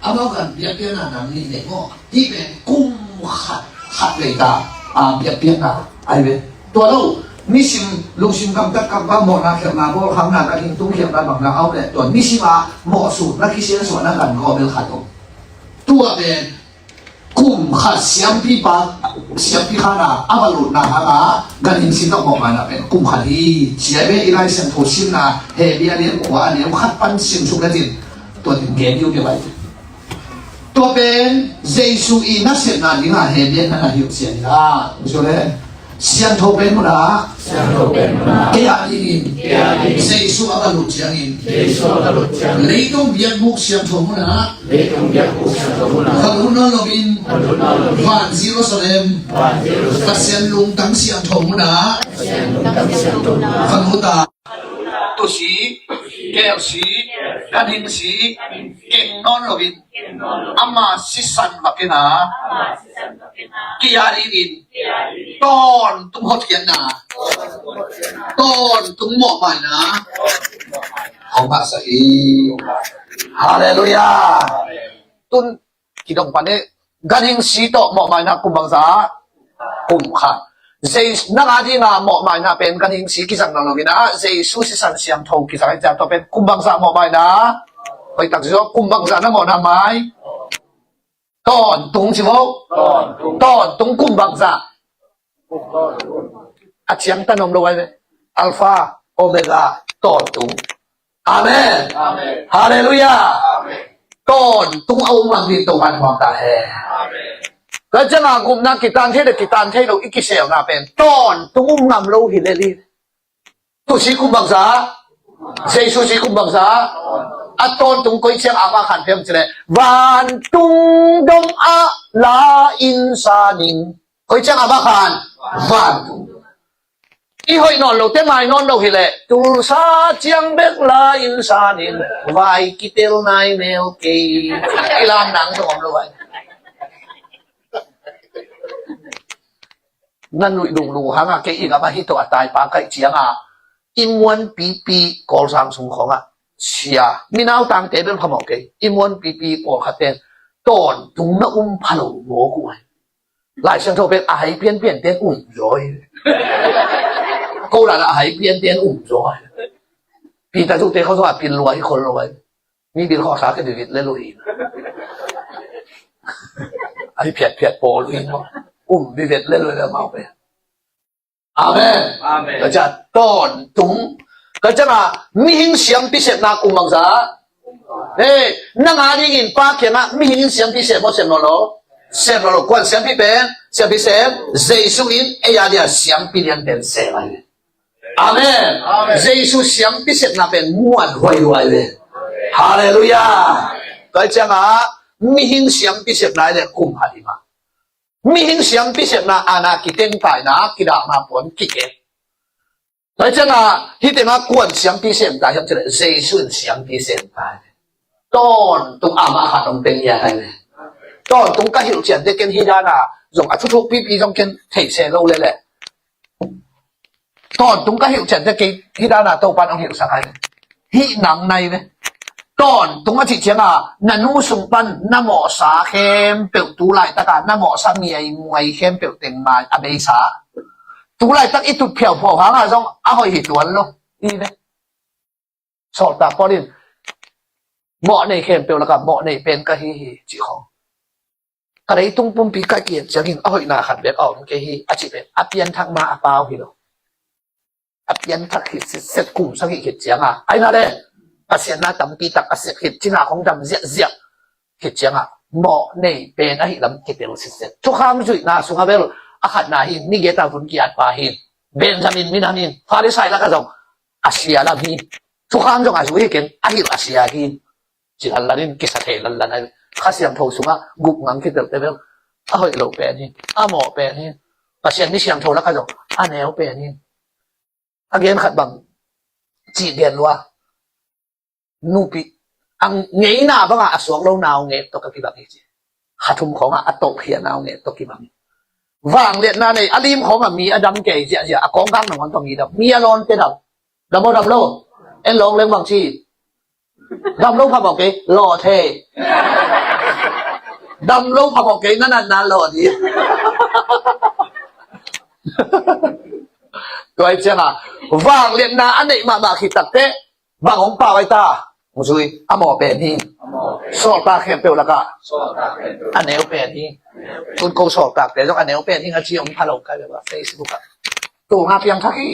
Amau kan biakpiakna nang nih nei maw? Hih pen kum khat khat lei ta a biakpiakna ai ve. Tua lo nisim lungsim gamtat kap bang mawhna khialhna bawl khakna kan hing tung khialhna bangna au le tua nisim a mawhsutna kisiansuahna kan gawh bel khat om. Tua pen kum khat siampipa siampi khana a va lutna hanga ganhing si tawh mawhmaina pen kum khat hi. Sia ve i Lai Siangtho simna Hebru a lian kua a neu khat pan sim suk le cin tua tin gen diu kei vai. Tua pen Jesu i nasepna dinga Hebru na na hilh sia hi a. Siangtho pen munah kei a dingin Jesu a va lut ciangin leitung biakbuk siangtho munah va lut nawn loin van Jerusalem Pasian lungtang siangtho munah va lut a. Tusi, kelsi, ganhingsi keng nawn loin ama sisan va keng a, kei a dingin tawntung hotkhiatna tawntung mawhmaina hong ngahsak hi. Halleluiah. Tun kidong pan e, ganhingsi tawh mawhmaina kum bangza? Kum khat. Jesu nang a dinga mawhmaina pen ganhingsi kizang nawn loin a Jesu sisan siangtho kizang hi ciang tawh pen kum bangza mawhmaina? Hoihtak zong kum bangza na mawhna mai? Tawntung ci maw? Tawntung kum bangza? A ciangtan om lo ai ve. Alpha, Omega, tawntung. Amen. Halleluiah. Tawntung a um ngam ding Topa'n huam ta hen. Ka cianga gupna kitan thei le kitan thei lo i kiselna pen tawntung um ngam lo hi lel hi. Tusi kum bangza? Jesu si kum bangza? A tawntung koi ciang a mah khan pem ci le vantung dong a la in sa ning. Koi ciang a mah khan? Vantung. I hoih nawn lote mai nawn lo hileh tulsa ciang bek la in sa ning. Vai kitel nai mel kei. I lam nang zong om lo vai. Na nuih lunglung hanga kei i gama hito a taipa kaih cianga i muan pipi Kawlsang sung khonga sia minau tangte bel phamawh kei i muan pipi Kawlkhatten tawntung na um phalo mawk uh ai. Lai Siangtho pen a hai pianpian ten um zaw hi. Ko lala a hai pian ten um zaw hi. Peter zute khawng zong a pil lua hi khol lo ai. Mi bil khawng sa ke vivit le lo hi. Ai phiatphiat pawl uh hi maw. Um vivit le lo le mau pen. Amen. Ka cia tawntung ka cianga mihing siampi sepna kum bangza? Hei, nang a dingin Pa kiangah mihing in siampi sep maw sep nawn lo? Sep nawn lo. Kuan siampi pen siampi sep? Jesu in ei a dia siampi lian pen sep ahi. Amen. Jesu siampi sepna pen muan huaihuai ve. Halleluiah. Ka cianga mihing siampi sepna le kum khat hi mah. Mihing siampi sepna ana kiteng taina kidahna puan kikek. Tua cianga hitenga kuan siampi sem ta hiam cileh Jesu in siampi sem ta. Tawntung ama khat hong teng ia kai le. Tawntung ka hilh ciante ken hidana zong a thuthuk pipi zong ken theihse lo lele. Tawntung ka hilh ciante kei hidana Topan hong hilhsak ai. Hih nang nai ve. Tawntung a cih cianga na nu sung pan na mawhsa khempeuh tu laitaka na mawhsa miaimuai khempeuh teng mai a beisa. Tu laitak i tut phiauphiau hanga zong a hoih hi tuan lo. I ve. Sawltak Paul in mawh nei khempeuh laka mawh nei pen ka hi hi cih khong. Ka leitung pumpi ka kian ciangin a hoihna khat bek a om kei hi a cih pen a pianthak ma a pau hi lo. A pianthak khit sitset kum sagih khit cianga aina le Pasian na tampi tak a sep khit cina khong dam ziahziah khit cianga mawh nei pen ahi lam kitel sitset. Thukham zuihna sunga bel a khatna hi, ni geta vun kiatpa hi. Benjamin minam hi, Farisai laka zong a sia lam hi. Thukham zong a zui hi keng a hilh a sia hi. ci lanlan in, kisa thei lanlan a, Kha Siangtho sungah gupna kitelte bel a hoih lo pen hi, a mawh pen hi. Pasian mi siangtho lakah zong a neu pen hi. A gen khat bang cih gen lua, nupi a ngeina bangah a suak lo naungek tawh ka kibang hi ci. Kha thum khawngah a tohkhia naungek tawh kibang hi. Vangliatna nei a lim khawngah mi a dam kei ziahziah, a kawngkak nangawn tawh mi dam, mi a lawnte dam. Dam aw dam lo? En lawng leng bang ci? Dam lo phamawh kei, lawh thei. Dam lo phamawh kei, na natna lawh dih. Tua hi ciangah vangliatna a neih mahmah khit takteh bang hong pau ai ta? Hong zui, a mawh pen hi. Sawltak khempeuh lakah a neu pen hi. Tun ko sawltakte zong a neu pen hi a ci hong pha lo kai bek a Facebook ah. Tua nga piangthak hi.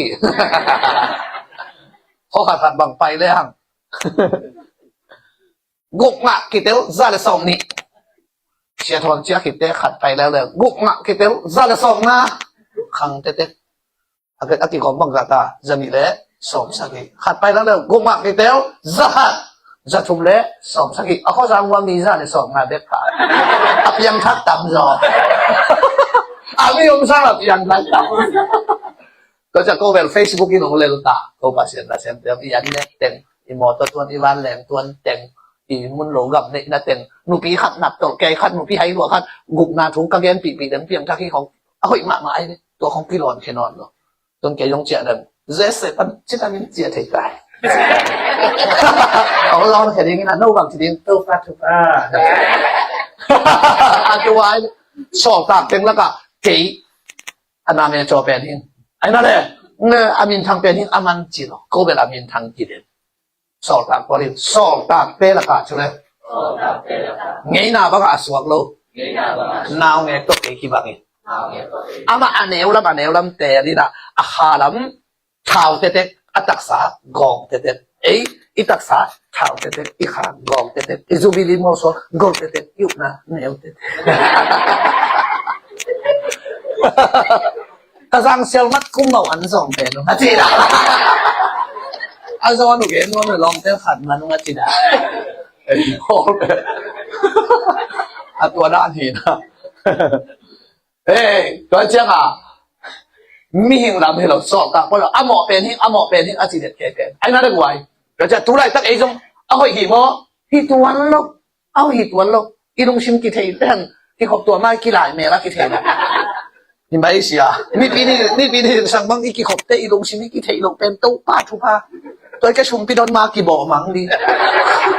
Khaw khat khat bang pai le hang. Gupna kitel za le sawm nih. Sia Thawn ciah khit teh khat pai leuleu, gupna kitel za le sawm nga. Khang tete. A, a kigawm bang za ta, za nih le sawm sagih. Khat pai leuleu, gupna kitel za khat, za thum le sawm sagih. A khuazang ua mi za le sawm nga bek pha. A piangthak tam zaw. A mi om sang a piangthak tam. Tua ciah ko bel Facebook in hong lel ta. Ko Pasian nasem teng, i an nek teng, i mawtaw tuan, i vanleng tuan teng, i mun lo gam neihna teng, nupi khat nap tawh, kei khat nupi hai lua khat, gupna thu ka genpihpih deng piangthak hi khong a hoih mahmah ai ve. Tua khong kilawn khe nawn lo. Tun kei zong ciah deng zese pan citamin ciah thei tai. Hong lawn khe ding in a no bang ci ding, Topa thupha. A tua ai sawltak teng lakah kei a na me caw pen hing. Ai na le, ne, a minthang pen hing a man ci lo. Ko bel a minthang ci den. Sawltak pawl in, sawltakte lakah cu le. Ngeina bangah a suak lo. Naungek tawh kei kibang in. Amah a neu lam, a neu lam te a dina, a kha lam thau tetek, a taksa gawng tetek. Ei, i taksa thau tetek, i kha gawng tetek, i zubili mawsaw gawng tetek, i upna neu tetek. Ka zang sial mat kum mau an zong pen a ci da. A zong anu gen nuam le lawng tel khat man a ci da. A tua dan hi na. Hei, tua ciangah mihing lam hi lo, sawltak pawl a mawh pen hing, a mawh pen hing a ci det kei pen. Ai na dek uai. Tua ciah tu laitak ei zong a hoih hi maw? Hi tuan lo. A hoih hi tuan lo. I lungsim kithei leng kikhop tua mai kilai mel a kithei lo. Hi mai sia. Nipi ni, nipi ni sang bang i kikhopte i lungsim i kithei lo pen Topa thupha. Tua i ka sumpi don ma kibawh mang ding.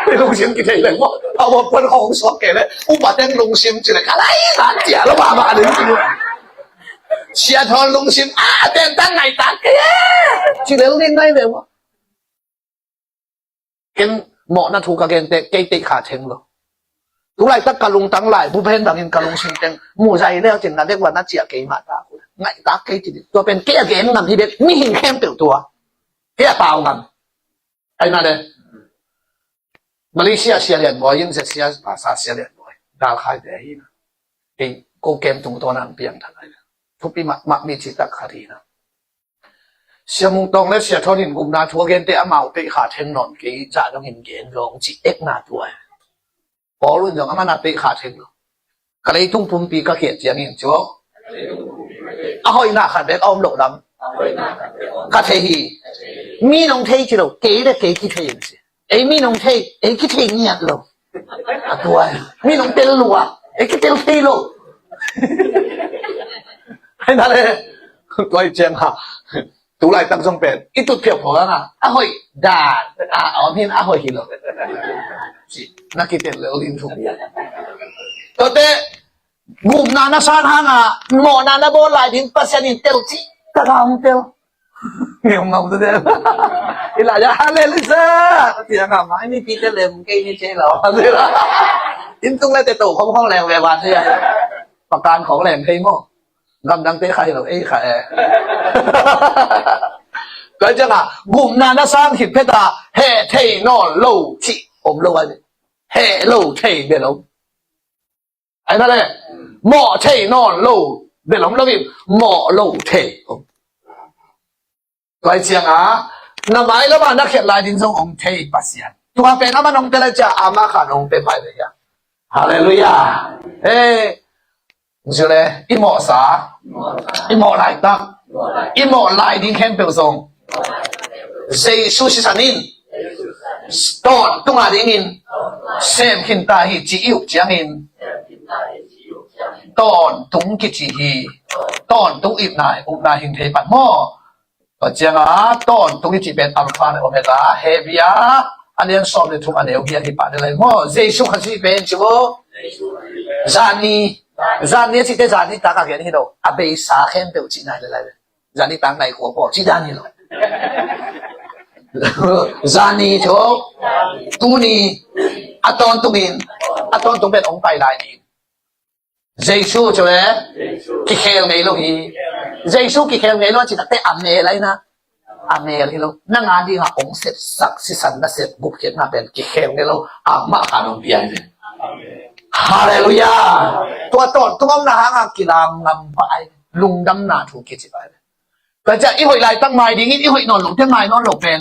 I lungsim kithei leng maw? A bawl puan khawng suak kei le upa teng lungsim ci le ka lai zan cia lo mahmah ding ci. Sia Thawn lungsim a ten tang ngai tak kei e. Ci lel ding ngai ve maw? Ken mawhna thu ka gente kei teih kha theng lo. Tu laitak ka lungtang lai bu pen bangin ka lungsim teng mu zai leu cin na dek ua na ciah kei mah tak uh. Ngai tak kei ci ding. Tua pen kei a gen ngam hi bek mihing khempeuh tua. Kei a pau ngam. Ai na le. Malaysia Sia Lian Bawi in, Sia, Sia, Sia Lian Bawi. Dal khai te hi na. Kei ko kem tung to nang piang thang ai. Thupi mahmah mi ci tak khat hi na. Sia Mung Tawng le Sia Thawn in gupna thu a gente amau teih kha theng nawn kei zah dong in gen zong ci ekna tua. Paul un zong amana teih kha theng lo. Ka leitung pumpi ka khiat ciangin cu a hoihna khat bek a om loh lam ka thei hi. Mi nong thei ci lo, kei le kei kithei in si. Ei mi nong thei, ei kithei ngiat lo. A tua mi nong tel lua, ei kitel thei lo. Hai na le, tua i ciang ha. Tu laitak zong pen i tut phiauphau hanga a hoih dan a om hin a hoih hi lo. Ci na kitel le olin thum hi. Tuate gupna na san hanga mawhna na bawl lai ding Pasian in tel ci taka hong tel. Ngeu ngau tu tel. I lai a hallelujah. Tia nga mai mi pi tel le mung kei ni che lo. In tung le te to khong khong leng ve van thei a. Pakan khong leng thei maw? Gamdangte kha hi lo, ei kha e. Tua ciangah gupna na san khit phet a heh thei nawn lo cih om lo ai ve. Heh lo thei bia lo. Ai na le, mawh thei nawn lo bia lo om lo in mawh lo thei om. Tua ciangah na mai lamah na khiat lai din zong om thei Pasian. Tua pen amah nong pia lai cia, amah kha nong pia pai ve hia. Halleluiah. Eh, zule, i mawhsa, i mawh laitak, i mawh lai ding khempeuh zong Jesu sisan in tawntung a dingin sem khin ta hi ci i up ciangin tawntung kici hi. Tawntung ipna upna hing thei pan maw? Tua cianga tawntung i cih pen Alpha le Omega, Hebia a lian sawm le thum a neu giat hi pah le lai maw? Jesu Khazih pen ci maw? Zani, zani a cihte zani tak a gen hi lo. A beisa khempeuh cih nai le lai. Zani tak nai kua paw cih dan hi lo. Zani cu tuni a tawntungin, a tawntung pen ong pai lai ding. Jesu cu le kikhel ngei lo hi. Jesu kikhel ngei lo a cih takte a mel aina, a mel hi lo. Nang a dingah ong sepsak sisan nasep gupkhiatna pen kikhel ngei lo. Amah kha nong pia hi ve. Halleluiah. Tua tawntung omna hangah kilam ngam pah ai. Lungdamna thu kici pah ai. Tua ciah i hoih laitak mai dingin i hoih nawn lote mai nawn lo pen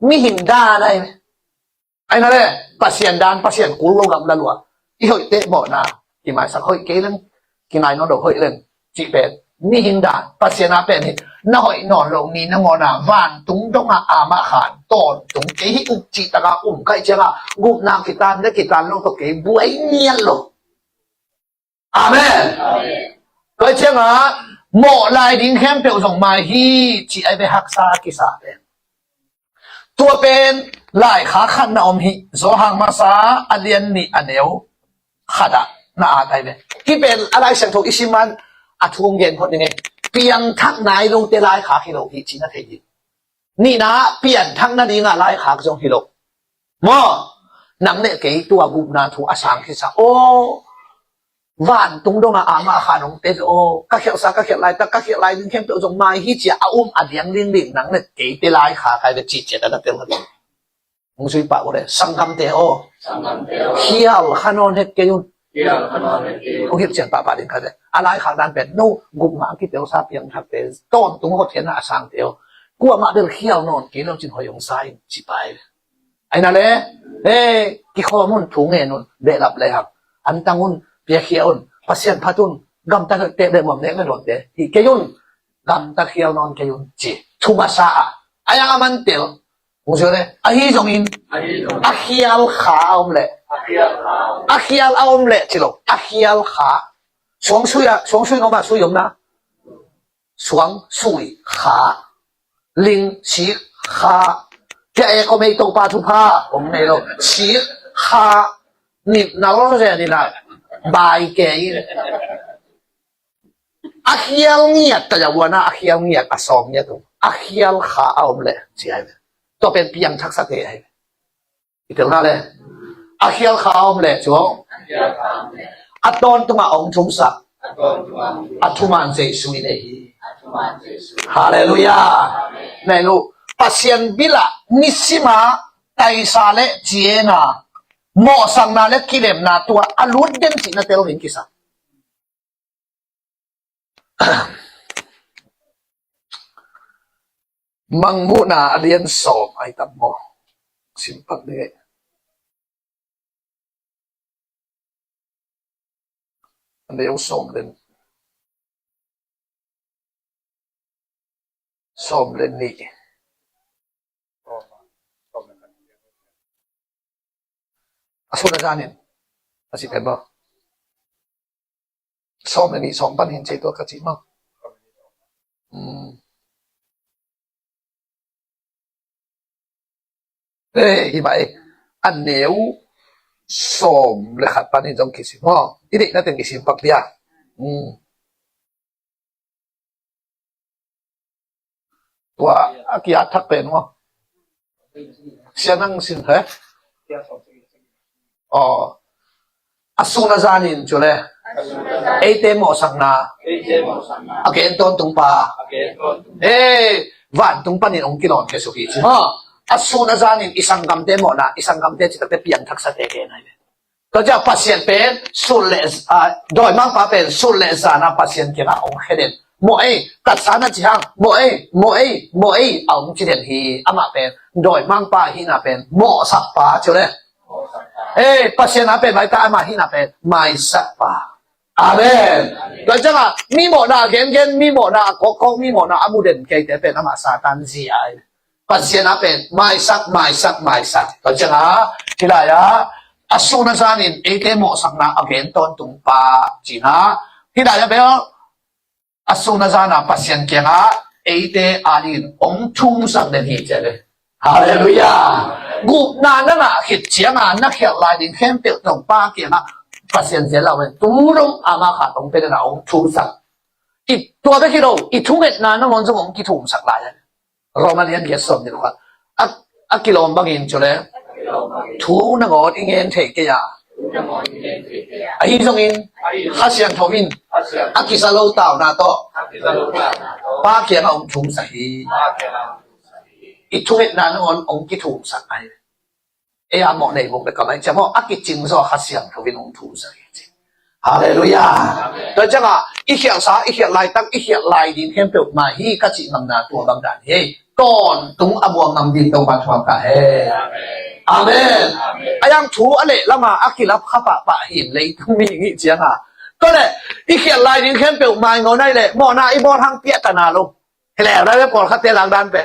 mihing dan ai. Aina le Pasian dan, Pasian kul lo gamla lua. I hoihte mawhna kimaisak hoih kei leng, kingai nawn lo hoih leng cih pen mihing dan. Pasian a pen hi na hoih nawn lo mi na mawhna vantung dongah amah khan tawntung kei hi uk cih takah um kaih ciangah gupna kitan le kitan lo tawh kei buai ngiat lo. Amen. Tua ciangah mawh lai ding khempeuh zong mai hi cih ai ve haksa kisa pen. Tua pen laikhak khat na om hi. Johan masa a lian nih a neu khat ah na at ai ve. Hih pen a Lai Siangtho i sim man a thu gen phot ning e. Piangthak nai lote laikhak hi lo hi cih na thei ding. Nihna pianthak nadingah laikhak zong hi lo. Maw? Nang le kei tua gupna thu a sang khisa aw. Vantung dongah amah khan ong pia ve aw. Ka khialhsa ka khialh laitak ka khialh lai ding khempeuh zong mai hi cia a um a diang lingling nang le keite laikhak ai ve cih ciat a na tel kha ding. Hong zui pah uh le sanggamte aw. Khial kha nawn het kei un. Hong hilh cian pahpah ding kha ve. A laikhak dan pen no gupna a kitelsa piangthakte tawntung hotkhiatna a sangte aw. Kuamah bel khial nawn kei lo cin hoih hong sa in ci pah ai ve. Aina le, eh, kikhawm un, thu ngen un, behlap le hak. Antang un, piakhia un, Pasian phat un, gamta tep le muam nek le luangte. Hi kei un, gamta khial nawn kei un, ci. Thu masa ah. A yang a man tel. Hong zui le. Ahi zongin, a khial kha a om le. A khial a om le, ci lo. A khial kha. Suang sui a, suang sui ngom a sui om na. Suang sui kha. Ling sik kha. Kia e ko mei Topa thupha. Kong nei lo. Sik kha. Nip na lo zen ina. Bai ke in. A khial ngiat ta ya wana a khial ngiat a sawm ngiat tu. A khial kha a om le. Ci ai ve. Tua pen piangthak sa te ai ve. I tel hna le. A khial kha a om le cu. A tawntungah a hong thumsak. A thuman Jesuh i nei hi. Halleluiah. Nei lu. Pasian bilah nisimah taisa le ciena mawhsakna le kilemna tua a lut den cihna tel in kisa. Mangmuhna a lian sawm ai tam maw? Simpak ding. A neu sawm len. Sawm len nih. A sun a zanin a si pen maw? Sawm le nih sawm pan hin cei tua ka cih maw? Ei, hi mah ei. A neu sawm le khat pan hin zong kisim maw? I deihna teng kisim pak dia. Tua a kiat thak pen maw? Sia nang sin he? Aw. A sun a zanin cu le. Eite mawhsakna. A gen tawntung pa. He, vantung panin hong kilawn ke suk hi ci. Ha. A sun a zanin i sanggamte mawhna, i sanggamte citakte piangthaksa te ke nai le. Tua cia Pasian pen sul le, ah, dawimangpa pen sul le zana Pasian kiangah hong kheden. mawh ei, tatsa na ci hang, mawh ei, mawh ei, mawh ei, a om ci den hi. Amah pen dawimangpa ahihna pen mawhsakpa ci uh le. Ei, Pasian a pen maita, amah ahihna pen maisakpa. Amen. Tua ciangah mi mawhna a gengen, mi mawhna a kawkkawk, mi mawhna a mu den keite pen amah Satan zi ai. Pasian a pen maisak, maisak, maisak. Tua ciangah hih lai-ah a sun a zanin eite mawhsakna a gen tawntungpa cina, hih lai-ah bel a sun a zana Pasian kiangah eite adingin hong thumsak den hi ci a le. Halleluiah. Gupna na ngah khit cianga na khialh lai ding khempeuh tawh Pa kiangah Pasian zia lau in tu dong ama khat hong pia dena hong thumsak. I tua bek hi lo, i thungetna nangawn zong hong kithumsak lai a. Roma lian giat sawm nih khat a, a kilawm bangin cu le thu nangawn i ngen thei kei a, ahi zongin Kha Siangtho in a kisa lo tauna tawh Pa kiangah hong thumsak hi. I thungetna nangawn hong kithumsak ahi. Ei a mawh nei mawh bek a mai cia mawh a kicing zaw Kha Siangtho in hong thumsak hi ci. Halleluiah. Tua ciangah i khialhsa, i khialh laitak, i khialh lai ding khempeuh mah hi ka cih ngamna tua bang dan hi. Tawntung a buang ngam ding Topa thuak ka he. Amen. A yang thu a leh lama a kilap kha pahpah hin leitung mi ngih cianga, tua le i khialh lai ding khempeuh maingawn ai le mawhna i bawl hang piahtana lo. Hi le rai pawlkhatte lakdan pe.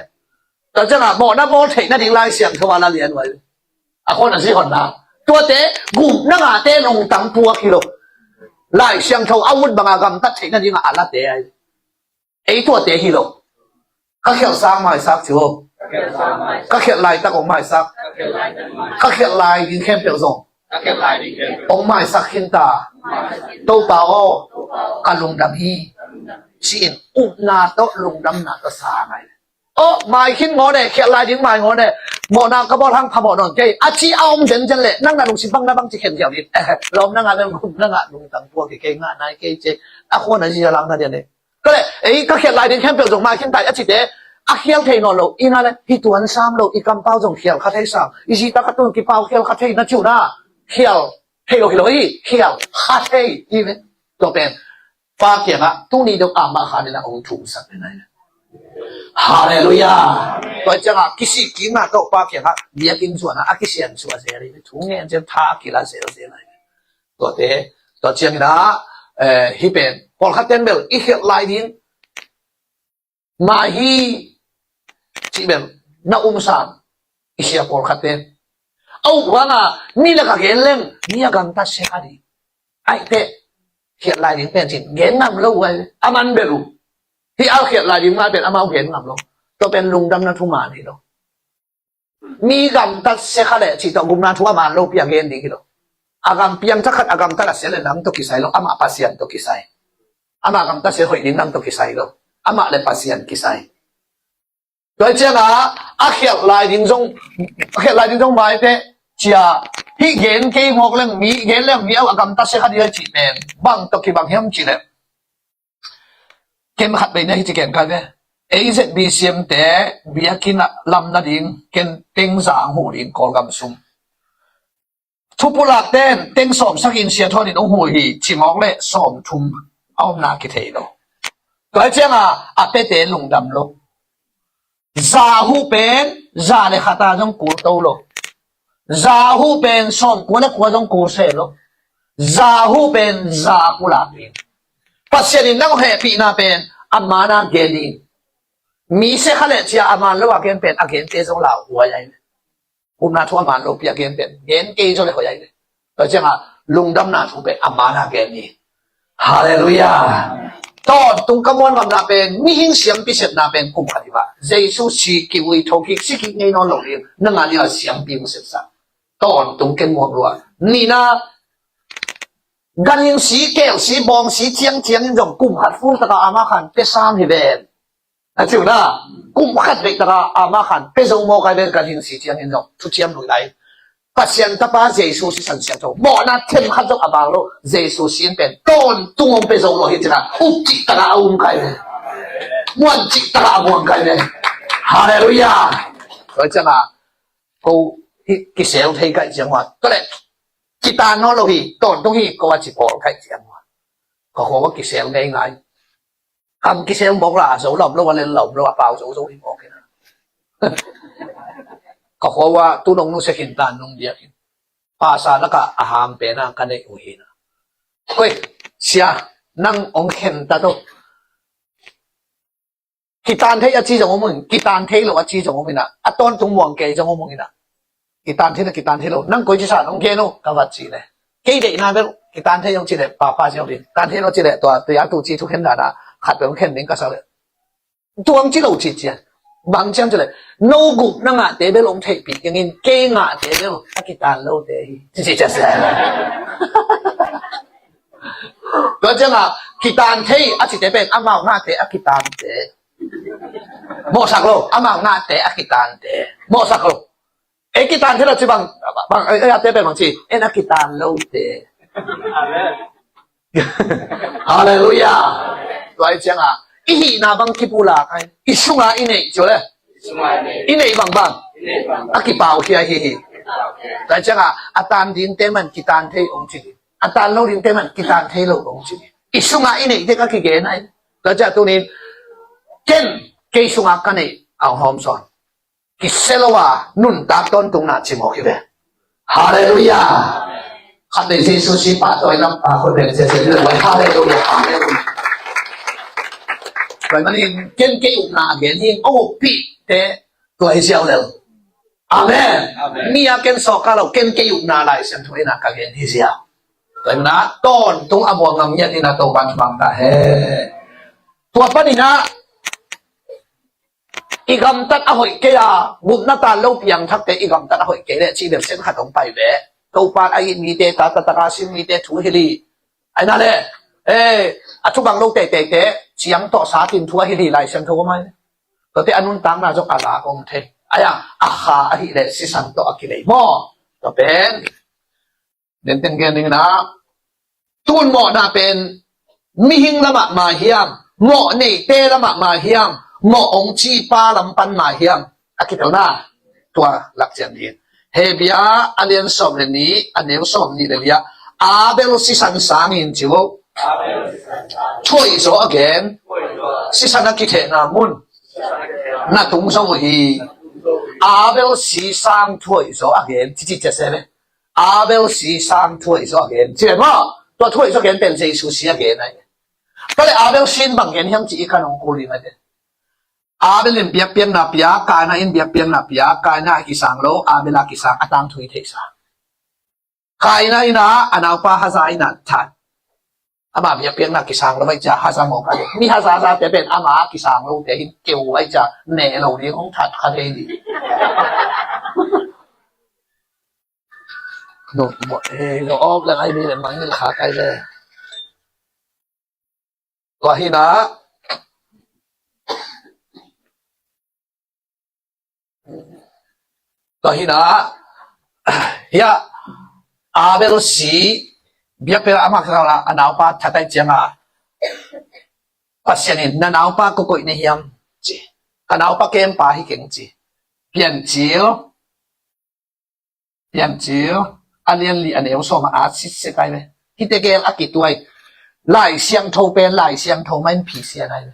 Tua ciangah mawhna bawl theih nading Lai Siangtho a la lian uai. A khawn a zi honna tuate gum na ngate lungtang puak hi lo. Lai Siangtho a ut banga gamtat theih nadingah a late ai. Ei tuate hi lo. Ka khialh sang maisak ci ho. Ka khialh laitak hong maisak. Ka khialh lai ding khempeuh zong hong maisak khinta. Topa aw, ka lungdam hi. Ci-in upna tawh lungdamna tawh sa ngai. Aw, mai khin ngaw ne, khialh lai ding mai ngaw ne. Mawhna ka bawl hang phamawh nawn kei a ci a om zenzen le nang na lungsim bang na bang ci khen khiau ding. Lawm na ngah le gum na ngah lungtang puak hi kei ngah nai kei ci. A khuan a zi a lang na dian e. Ka le ei ka khialh lai ding khempeuh zong mai khin tai a cite a khial thei nawn lo. I ngah le hi tuan sam lo, i kampau zong khial kha thei sam, i zi tak a tun kipau khial kha thei na ciu na. Khial thei lo hi lo hi, khial kha thei hi ve. Tua pen Pa kiangah tuni deuh a mah kha nina hong thumsak den ai. Halleluiah. Tua ciangah kisih kikna tawh Pa kiangah biakinn zuanah a kisian suah zel hi ve. Thu ngen cian tha a kila zelzel ai ve. Tuate, tua ciangin ah, eh, hih pen pawlkhat ten bel i khialh lai ding mah hi cih bel na um sam i sia pawlkhat ten. A up hanga mi le ka gen leng mi a gamtat sia kha ding. Aih teh khialh lai ding pen cin gen ngam lo uh ai ve. A man bel uh. Hih a khialh lai ding mah pen amau gen ngam lo. Tua pen lungdamna thuman hi lo. Mi gamtat sia kha leh cih tawh gupna thu a man lopi a gen ding hi lo. A gam piang thakhat a gamtat a sia le nang tawh kisai lo, amah Pasian tawh kisai. Amah gamtat sia hoih ding nang tawh kisai lo. Amah le Pasian kisai. Tua ciangah a khialh lai ding zong, a khialh lai ding zong mai teh cia hih gen kei mawk leng mi, gen leng mi a gamtat sia kha ding a cih pen bang tawh kibang hiam cih leh ken khat bei na hi ci ken kai ve. A Z B C M te biakinn ah lam nading ken teng za ang huh ding Kawlgam sung. Thupulak ten teng sawm sakin sia thawn in ong huh hi ci mawk le sawm thum a omna kithei lo. Tua cianga a pete lungdam lo. Za huh pen za le khata zong kul to lo. Za huh pen sawm kua le kua zong kul se lo. Za huh pen za pulak in. Pasian in nang hehpihna pen a mana gen in. Mi se kha le cia a man lo a gen pen a gente zong lau huai ai. Upna thu a man lopi a gen pen gen kei zaw le hoih ai le. Tua ciangah lungdamna thu pen a man a gen ni. Halleluiah. Tawntung ka muan ngamna pen mihing siampi sepna pen kum khat hi va. Jesu si kivui thokik sikik ngei nawn lo ding na ngah ding a siampi hong sepsa. Tawntung ken muak lua. Nina ganhing si, kel si, bawng si ciangciang in zong kum khat ful taka ama khan pia sang hi ven. A ciu na kum khat veih taka ama khan pia zo maw kai ven ganhing si ciangin zong thuciam lui lai. Pasian tapa Jesu sisan siangtho mawhna them khat zong a bang lo. Jesu sin pen tawntung hong pia zo lo hi cina up cih taka a um kai ven. Muan cih taka a muang kai ven. Halleluiah. Tua cianga ko hi kisel thei kai ciang ua. Tua le kitan nawn lo hi, tawntung hi ko a ci pawl kai ciang ua. Ka khua kisel ngei ngai. Kam kisel mawk la, a zo lam lo a lel lam lo a pau zo zo hi mawk hi na. Ka khua ua tu nong nu se khin tan nong diak in. Pasa laka a ham pena ka neih uh hi na. Koi, sia, nang ong khen ta to. Kitan thei a ci zong om in, kitan thei lo a ci zong om in a, a tawntung muang kei zong om in a. Kitan thei lo, kitan thei lo, nang koi ci sa nong gen uh, ka vat ci le. Kei deihna bel, kitan thei zong ci le, papa ci zong ci, kitan thei lo ci le, tua, tua tu ci thu khen dana, khat bel ong khen ding ka sa le. Tuang ci lo ci cia. Bang ciang ci le, no gup na ngahte bel ong theihpih keng in, kei ngahte bel, a kitan lote hi. Ci ci cia sia. Tua ciangah kitan thei a cite pen amau ngahte a kitante. Mawhsak lo, amau ngahte a kitante. Mawhsak lo. E kitan thei lo ci bang, bang, e, e, ate pen bang ci, en a kitan lote. Halleluiah. Tua hi ciangah, i hihna bang kipulak ai. I sungah i neih ci le. I neih bangbang a kipau khia hi hi. Tua ciangah a tan dingte man kitan thei ong ci hi. A tan lo dingte man kitan thei lo ong ci hi. I sungah i neihte ka kigen ai. Tua ciah tunin ken kei sungah ka neih a ong hawm sawn. Kisia lo a nuntak tawntungna cimawk hi ve. Halleluiah. Khat nei Jesu si pahtawi lam a khut beng sia sia ding lai. Halleluiah. Halleluiah. Tua manin ken kei upna a gen hi ong uppihte tua hi ziau lel. Amen. Amen. Mi a ken sawka lo ken kei upna Lai Siangtho in a ka gen hi ziau. Tua manin tawntung a muang ngam ngiat in a Topan thuak ta hen. Tua panin a i gamtat a hoih kei a, gupna tan lo piangthakte i gamtat a hoih kei leh cih bel sen khat hong pai ve. Topan a it mite, ta, ta, taka sin mite thu hi li. Aina le, eh, a thu bang lo teiteite, ciang tawh sa tin thu a hi li Lai Siangtho mai. Tuate a nuntakna zong a lak om thei. Aia, a kha ahih leh sisan tawh a kilei maw. Tua pen. Nenteng gen ding na. Tun mawhna pen mihing lamah mah hiam, mawh neite lamah mah hiam, mawh ong cipa lam pan mah hiam, a kitelna tua lakcian ding. Hebia a lian sawm le nih, a neu sawm nih le lia. Abel sisan sangin ci uh. Thuaih zaw a gen. Sisan a kithehna mun na tung zo uh hi. Abel si sang thuaih zaw a gen. Cici cia se le. Abel si sang thuaih zaw a gen. Ci le maw? Tua thuaih zaw gen pen Jesu si a gen ai. Tua le Abel sin bang gen hiam ci i kan hong kul ding ai te. Abel in biakpiakna pia, Kaina in biakpiakna pia, Kaina a kisang lo, Abel a kisang a tangthu i theihsa. Kaina in a, a naupa Haza in a that. Ama biakpiakna kisang lo, bai cia Haza mawk a. Mi Haza zate pen ama kisang lo te hin keu bai cia ne lo ding hong that kha thei ding. No, mo, eh, no, op lang ai mi le mangil kha kai le. Tua hi na. Tua hi na. Hia, Abel si, biakpiakna ama kisang a, a naupa that ai cianga. Pasian in, na naupa ko koih na hiam, ci. Ka naupa kempa hi keng ci. Piancil. Piancil a lian li a neu sawm a at sitset ai ve. Hite gel a kituai. Lai Siangtho pen Lai Siangtho main phisian ai ve.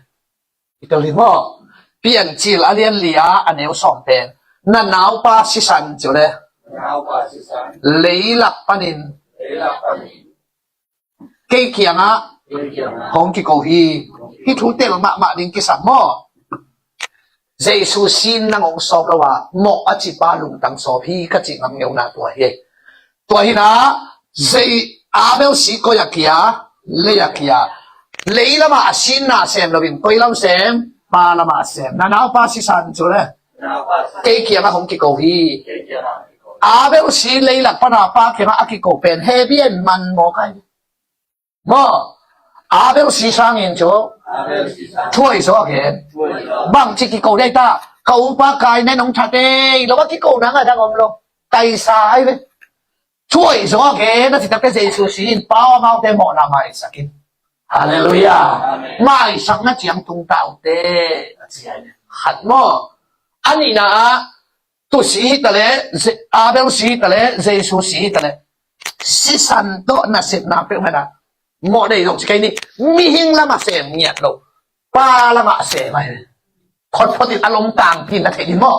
Kitel hi maw? Piancil a lian li a a neu sawm pen. Na naupa sisan ci uh le. Leilak panin. Kei kiangah hong kiko hi. Hih thu tel mahmah ding kisam maw? Jesu sin nang hong sawp lo a, mawh a cipa lungtang sawp hi ka cih ngam ngeuna tua hi. Tua hi na, zei Abel si koi a kia, lei a kia. Lei lamah a sinna sem loin, koi lam sem, pa lamah sem. Na naupa sisan cu le. Kei kiangah hong kiko hi. Abel si leilak pana pa kiangah a kiko pen, heavy and man maw kai. Maw, Abel si sangin cu thuai zaw a gen. Bangci kiko dei ta, ka upa Kaina in hong that ei lo a kiko nang a dang om lo. Kaisa ai ve. Thuai zaw a gen a citak te Jesu si in pau amaute mawhna maisak in. Halleluiah. Maisakna ciang tung ta uh te a ci ai ve. Khat maw. A nihna ah tu si hi ta le, Abel si hi ta le, Jesu si hi ta le. Sisan tawh nasepna peuhmah na mawh nei zong ci kei ni. Mihing lamah sem ngiat lo. Pa lamah sem ahi ve. Photphot in a lom tangpi in na thei ding maw?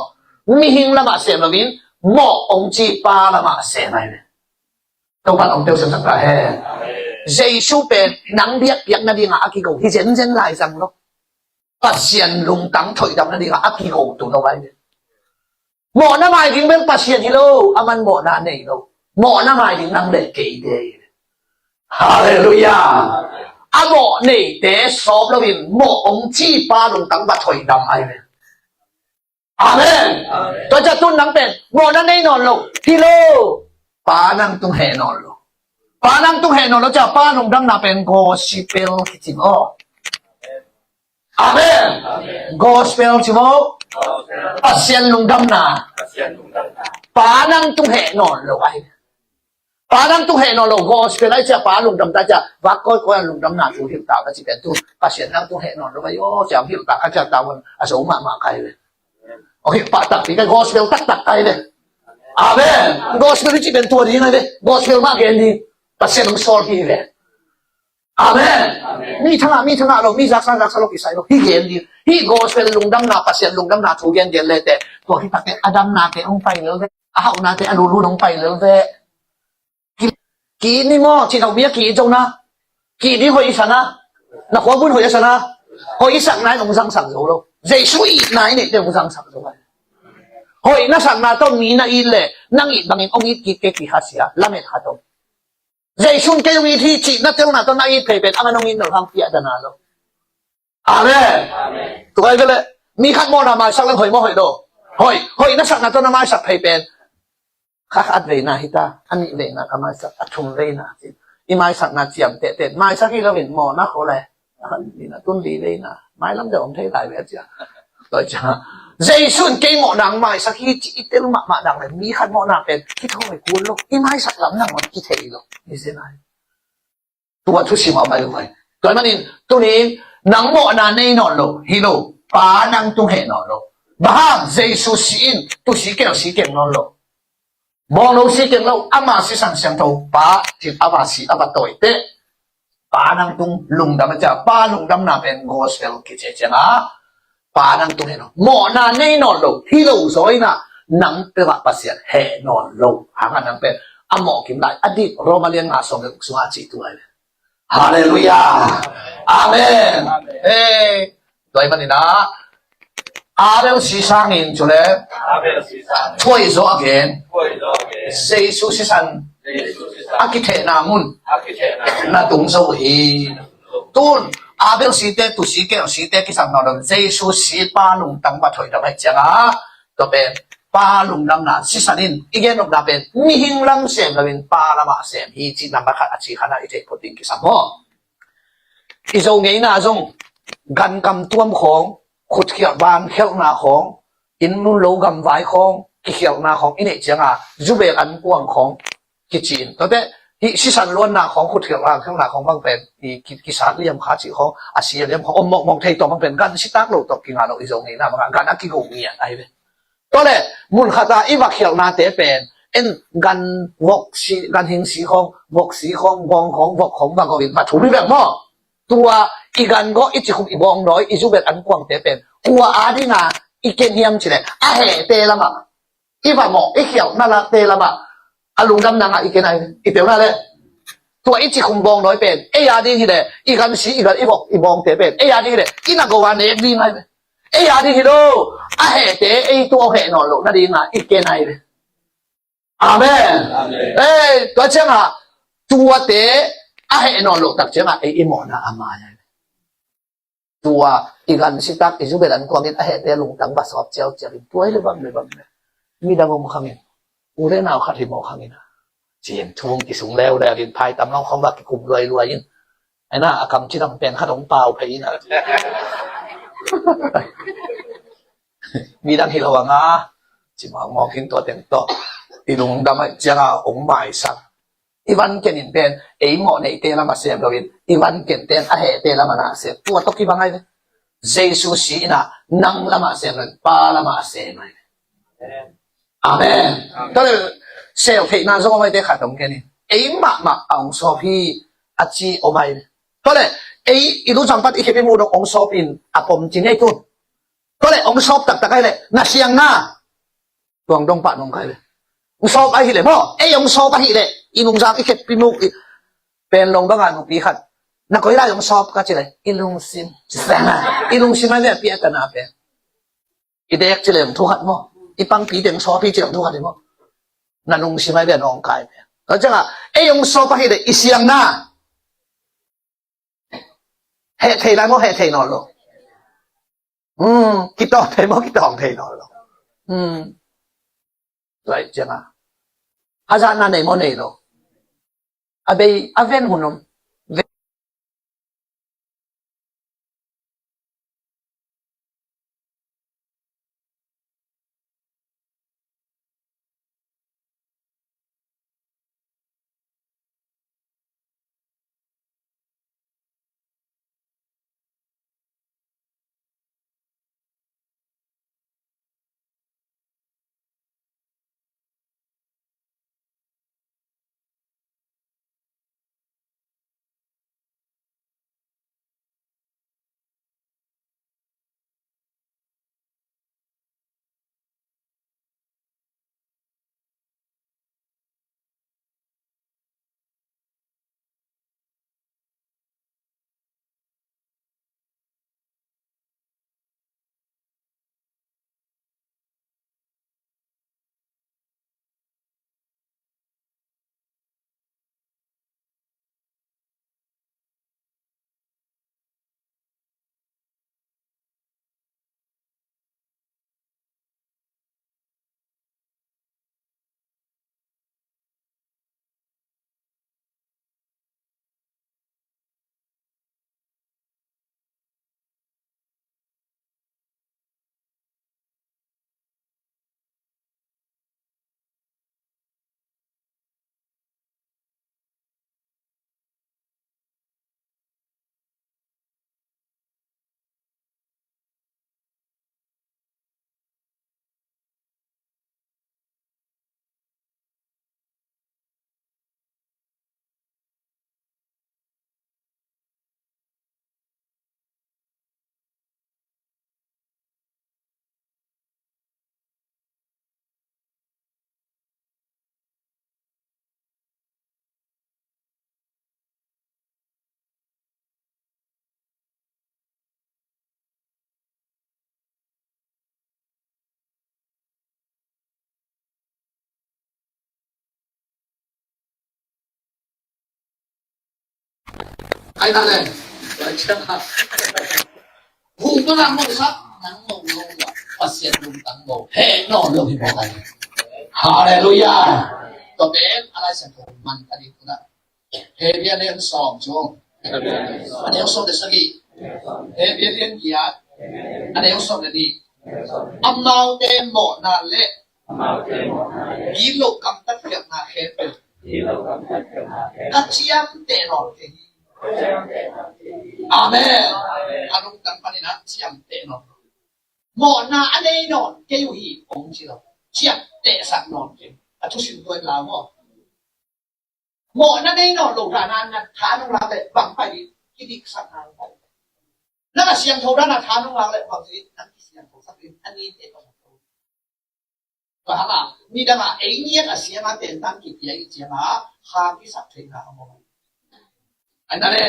Mihing lamah sem loin mawh hong ci Pa lamah sem ahi ve. Topan hong teu semsak ta hen. Jesu pen nang biakpiak nadingah a kigo hi zenzen lai zang lo. Pasian lungtang thoihdam nadingah a kigo tu lo ahi ve. Mawhna ngai ding bel Pasian hi lo, aman mawhna nei lo. Mawhna ngai ding nang le keite hi. Halleluiah. A mawh neite sawm loin mawh hong ci Pa lungtang va thoihdam ahi ve. Amen. Tua ciah tun nang pen mawhna nei nawn lo hi lo. Pa nang tung heh nawn lo. Pa nang tung heh nawn lo ciah Pa lungdamna pen gospel kici maw? Amen. Gospel ci maw? Pasian lungdamna. Pa nang tung heh nawn lo ahi. Pa nang tung heh nawn lo gospel ahi ciah Pa lungdam ta ciah vak kawikawi a lungdamna thu hilh ta ka ci pen tu Pasian nang tung heh nawn lo ahi aw ciah hilh ta ka ciah ta un a zo mahmah ka hi ve. Aw hilh pah takpi ka gospel taktak ka hi ve. Amen. Gospel hi ci pen tua ding ahi ve. Gospel mah gen ding. Pasian hong sawl hi ve. Amen. Mi thangah mi thangah lo mi zaksa zaksa lo kisai lo hi gen ding. Hi gospel lungdamna Pasian lungdamna thu gen gen lete tua hi takte a damnate hong pai lel ve. A hauhnate a lulun hong pai lel ve. Ki ni maw cin hauh mi a ki zona ki ni hoih i sana na khuabun hoih a sana hoih i sakna in hong zangsak zo lo. Jesu itna i neihte hong zangsak zo. Hoih na sakna tawh mi na it le nang it bangin hong it kik ke kikhasia lamet khat hong Jesu in kei hong it hi cih na telna tawh na it phei pen a man hong it nolh hang piah dana lo. Amen. Tukai vele mi khat mawhna maisak leng hoih maw hoih lo? Hoih. Hoih na sakna tawh na maisak phei pen kha khat veina hita a nih veina ka maisak a thum veina cin i maisakna ciam tehte maisak hi loin mawhna kho le a khat nih na tun li veina mailam deuh om thei lai ve a cia. Tua cia Jesu in kei mawhna ang maisak hi ci i tel mahmah dang le mi khat mawhna pen kithawi kul lo i maisak lam nang on kithei lo i zin ai. Tua thusim a bai lo ai. Tua manin tunin nang mawhna nei nawn lo hi lo. Pa nang tung heh nawn lo. Bahang Jesu si in tusi kel si keng nawn lo. Bawng lo si keng lo ama sisan siangtho pa cin a va si a va tawite. Pa nang tung lungdam a cia pa lungdamna pen gospel kici cianga pa nang tung heh nawn mawhna nei nawn lo hi lo zaw ina nang peuhah Pasian heh nawn lo hanga nang pen a mawh kim lai a dik Roma lian nga sawm le guk sungah a cih tu ai. Halleluiah. Amen. Hei tua i manina Abel si sangin cule thuai zaw a gen Jesu sisan a kithehna mun na tung zo hi. Tun Abel site tusi keu site kisam nawn lo Jesu si pa lungtang va thoidam ahi cianga tua pen pa lungdamna sisan in i gen nopna pen mihing lam sem loin pa lamah sem hi cih namba khat a ci khatna i theih phot ding kisam maw? I zo ngeina zong gankam tuam khawng khutkhialh van khialhna khawng inn nun lo gamvai khawng kikhialhna khawng i neih cianga zubel an kuang khawng kici in tuate hih sisan luanna khawng khutkhialh van khialhna khawng bang pen i ki- kisat liam kha cih khawng a sia liam khawng om mawkmawk thei tawh bang pen gan sitak lo tawh kinga lo i zo ngeina bangah gan a kigo ngiat ahi ve. Tua le mun khata i va khialhnate pen en gan vok si gan hing si khawng vok si khawng gawng khawng vok khawng va gawh in va thum hi vek maw? Tua i gan gawh i cikhum i bawng nawi i zubet an kuangte pen kua a dinga i ken hiam cileh a hehte lamah i va mawh i khialhna lakte lamah a lungdam nangah i ken ai i peuna le tua i cikhum bawng nawi pen ei a ding hileh i gan si i gan i vok i bawngte pen ei a ding hileh i na go a nek ding ai ve. Ei a ding hi lo a hehte ei tua heh nawn loh nadinga i ken ai ve. Amen. Ei tua cianga tuate a heh nawn loh tak cianga ei i mawhna a mai ai ve. Tua i gan sitak i zubel an kuangin a hehte lungtang va sawp ciauciau in tua hi le bang le bang le midang om khangin u le nau khat hi mawh khangin a cin thung kisung leuleu in phaitam lam khong va kikum luailuai in aina a kam cidam pen khat hong pau phei in a midang hi lo anga cimawkmawk in tua teng tawh i lungdam a cianga hong maisak i van ken in pen ei mawh neihte lamah sem loin i van ken ten a hehte lamah na sem tua tawh kibang ai ve. Jesu si ina nang lamah sem loin pa lamah sem ai ve. Amen. Tua le sel theihna zong om aite khat om kenin ei mahmah a hong sawp hi a ci om ai ve. Tua le Ei, i lu zang pan i khep i mu dong ong sawp in a pom ci ngei tun. Tua leh ong sawp taktak ahih leh na siang na. Tuang dong pah nong kai ve. Ong sawp ahih leh maw, ei ong sawp ahih leh i lungzang i khep i mu i pen long bang a nupi khat. Na koi lai ong sawp ka ci leh i lungsim. I lungsim a ve a piak ka na pen. I dek ci leng thu khat maw. I pangpi teng sawp hi ci leng thu khat hi maw. Na lungsim a ve a nong kai pen. Tua ciang a ei ong sawp ahih leh i siang na. Heh thei lai maw, heh thei nawn lo. Hmm, kitawng thei maw, kitawng thei nawn lo. Hmm. Tua ahih ciang a hazatna nei maw, nei lo. A bei a ven hun om. Ai na le. Tua ciang a, hu bang a ngawh sak, nang ngawh lo, Pasian lungtang lo, heh nawn lo hi bawk ai. Halleluiah. Tua pen a Lai Siangtho man a ding tuna. Hebru a lian sawm, a neu sawm le sagih. Hebru a lian giat, a neu sawm le nih. Amaute mawhna le gilo kamtat khialhna khempeuh ka ciamteh nawn kei hi. Amen. A lungtang panin a ciamteh nawn. Mawhna a nei nawn kei uh hi hong ci lo. Ciamtehsak nawn kei. A thusim tua in lau maw. Mawhna nei nawn lo dan a na tha nong lak leh bang pai ding, kidiksakna hong pai. Nang a siangtho dan a tha nong lak leh bang ci ding, nang kisiangthosak ding, a nite tawh. Tua hang a, midang a ei ngiat a siang a tentang kipia i ciang a, kha kisak theihna a mawh. Ai na le,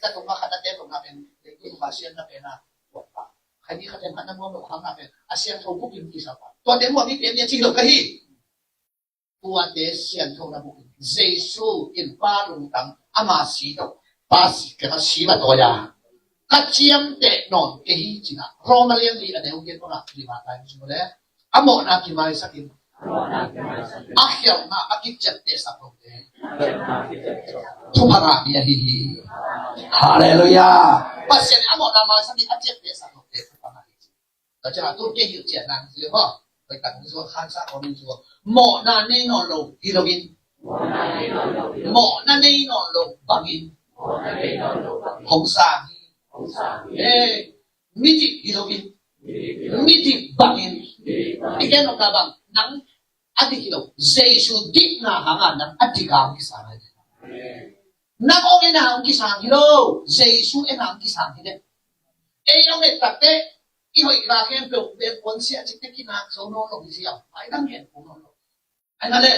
ka tong a khat na te tong na pen, le ku ba sian na pen a, tua pa. Khai ni khat em khat na muam lo hang na pen, a siangtho bukim kisa pa. Tua te muam i pen ni a ci lo ka hi. Tuate siangtho na buk in Jesu in Pa lungtang ama si tawh, Pa si ka si ma tawh ya. Ka ciamteh nawn kei hi cina. Roma lian li a neu gen tawh na lima tai cu le. A mawhna kimaisak in. A khialhna a kiciamtehsak lo te. Thupha ngah mi ahi hi. Halleluiah. Pasian in a mawhna maisak in a ciamtehsak lo te. Thupha ngah hi. Ka ciang a tu kei hilh ciah nang zia maw. Pai tang zua khan sa kong zua. Mawhna nei nawn lo hi lo in. Mawhna nei nawn lo bangin. Hong sang hi. Eh, midip hi lo in. Midip bangin. I ken nong na bang nang a dik hi lo. Jesu dikna hang a nang a dik a hong kisang hi. Nang hong en a hong kisang hi lo. Jesu en a hong kisang hi de. Ei hong et takteh i hoih na khempeuh bengpuan siah cikte kinak zo nawn lo hi ziau. Ai dang gen pu nawn lo. Ai na le,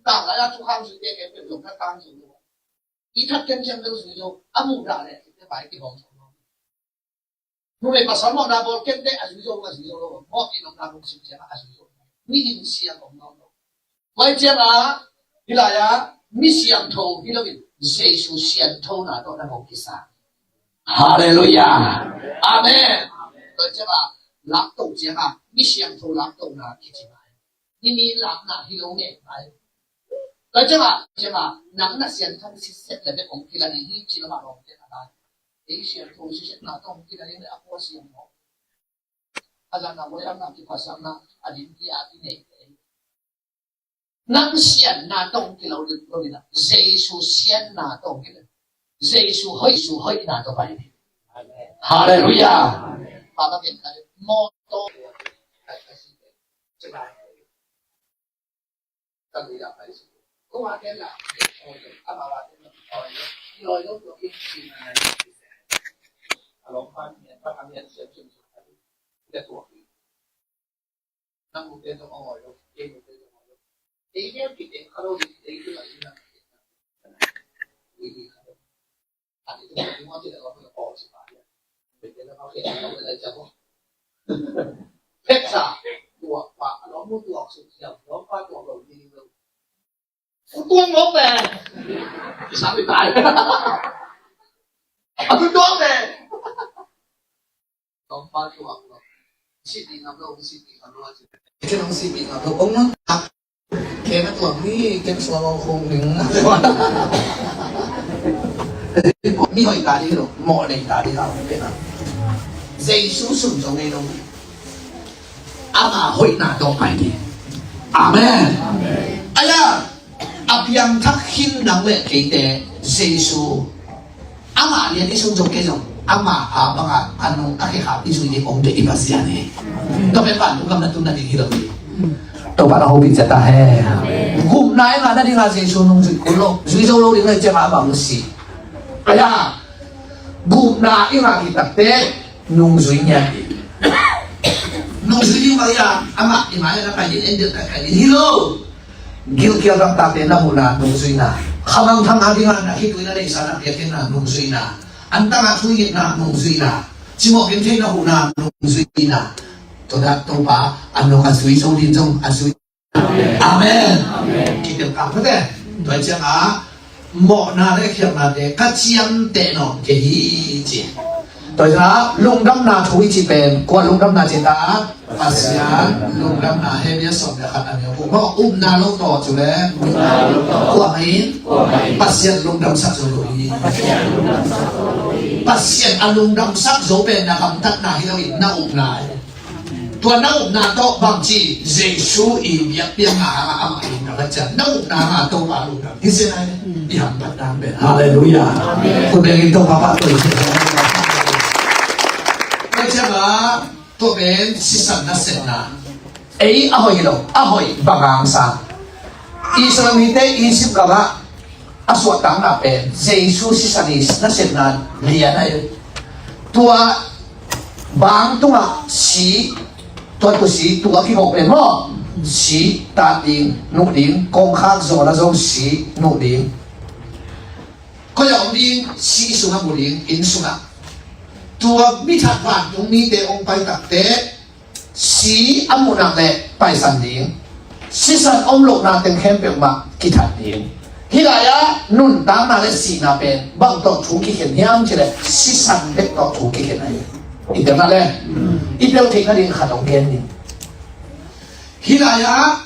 tang lai a thukhang zuite khempeuh zong na tang zo lo. I that ken ciang lo zui zo. A muh dah le, te pai kihawm zo lo. Nu le pasal mawhna bawl kente a zui zo, a zui zo lo. Mawh i nopna lungsim ciangah a zui zo. Mihing siang om nawn lo. Tua ciangah, hih lai-ah mi siangtho hi loin Jesu sianthona tawh na hong kisang. Halleluiah. Amen. Tua ciangah, lakto ciangah mi siangtho laktona kici ngai. Nimi lakna hi lo nge ngai. Tua ciangah, ciangah, nang na siangtho siset le bek hong kila ding hi ci lo mah lawmte a lai. Ei siangtho sisetna tawh hong kila ding le a kua siang maw? A zan a voi a na kiphasak na a din ki a ki nei te. Nang sianna tawh hong kilo ding lo ding a. Jesu sianna tawh hong kilo. Jesu hoih, Jesu hoihna tawh pai ding. Halleluiah. Papa ken ka ding mawtaw. Peksa, tuak pa, a lawm mu tuak suk siam, lawm pa tuak lo ding lo. Ku tuak lo pe. Sa mi tai. A ku tuak pe. Lawm pa tuak lo. Siti ngam lo, siti ngam lo. Siti ngam lo, ong na. Ken a tuak mi, ken suang ong khung ning. Mi hoih ta ding lo, mawh nei ta ding lo, ken a. Jesu sun zong ngei lo. Ama hoihna tawh pai ding. Amen. Amen. Aya, a piangthak khin nang le keite, Jesu. Ama lian i sun zong kei zong. Ama a banga a nung a khekhap i zui ding om de i Pasian hi. Tua pen vantung gam na tun na ding hi lo hi. Topa na hopih ciat ta hen. Gupna i ngah na dinga Jesu nung zui kul lo. Zui zo lo ding le ciangah ama hong si. Aya, gupna i ngah khit takteh nungzui ngiat ding. Nungzui ding bang hi a, amah i mai a na pai ding, en deuh kai kai ding hi lo. Gilkial gamtate na huhna nungzuina. Khamangthang a dinga na khitui na neihsa na piakinna nungzuina. Antang a thuhilhna nungzuina. Cimawh gentheihna huhna nungzuina. Tua dah Topa a nung a zui zo ding zong a zui. Amen. Amen. Kitel kang phate. Tua ciangah mawhna le khialhnate ka ciamteh nawn kei hi ci. Tua ciangah lungdamna thu i ci pen kua lungdamna ci ta? Pasian lungdamna, Hebru sawm le khat a neu. Mawh upna lo tawh cu le kua mai in Pasian lungdamsak zo lo hi. Pasian a lungdamsak zo pen na gamtatna hi lo in na upna hi. Tua na upna tawh bangci Jesu i biakpiakna hangah amah in na va cian. Na upna hangah Topa lungdam hi sia nai. I hamphatna hang pen. Halleluiah. Amen. Khut bengin Topa pah tua i sia. Tua ciangah tua pen sisan nasepna. Ei a hoih lo, a hoih bang hang sang. Israel mite Egypt gamah a suahtakna pen Jesu sisan i nasepna lian ahi. Tua bang tungah si, tua tu si, tua kigawh pen maw? Si tat ding, nuh ding, kongkhak zawl a zong si, nuh ding. Koi a om ding, si sungah mu ding, inn sungah. Tua mithat vantung mite hong pai takteh si a muh nak leh paisan ding, sisan om lohna teng khempeuh mah kithat ding. Hih lai-ah nuntakna le sihna pen bang tawh thu kikhen hiam cih leh sisan bek tawh thu kikhen ahi. I telna le i tel theihna ding khat hong gen ding. Hih lai-ah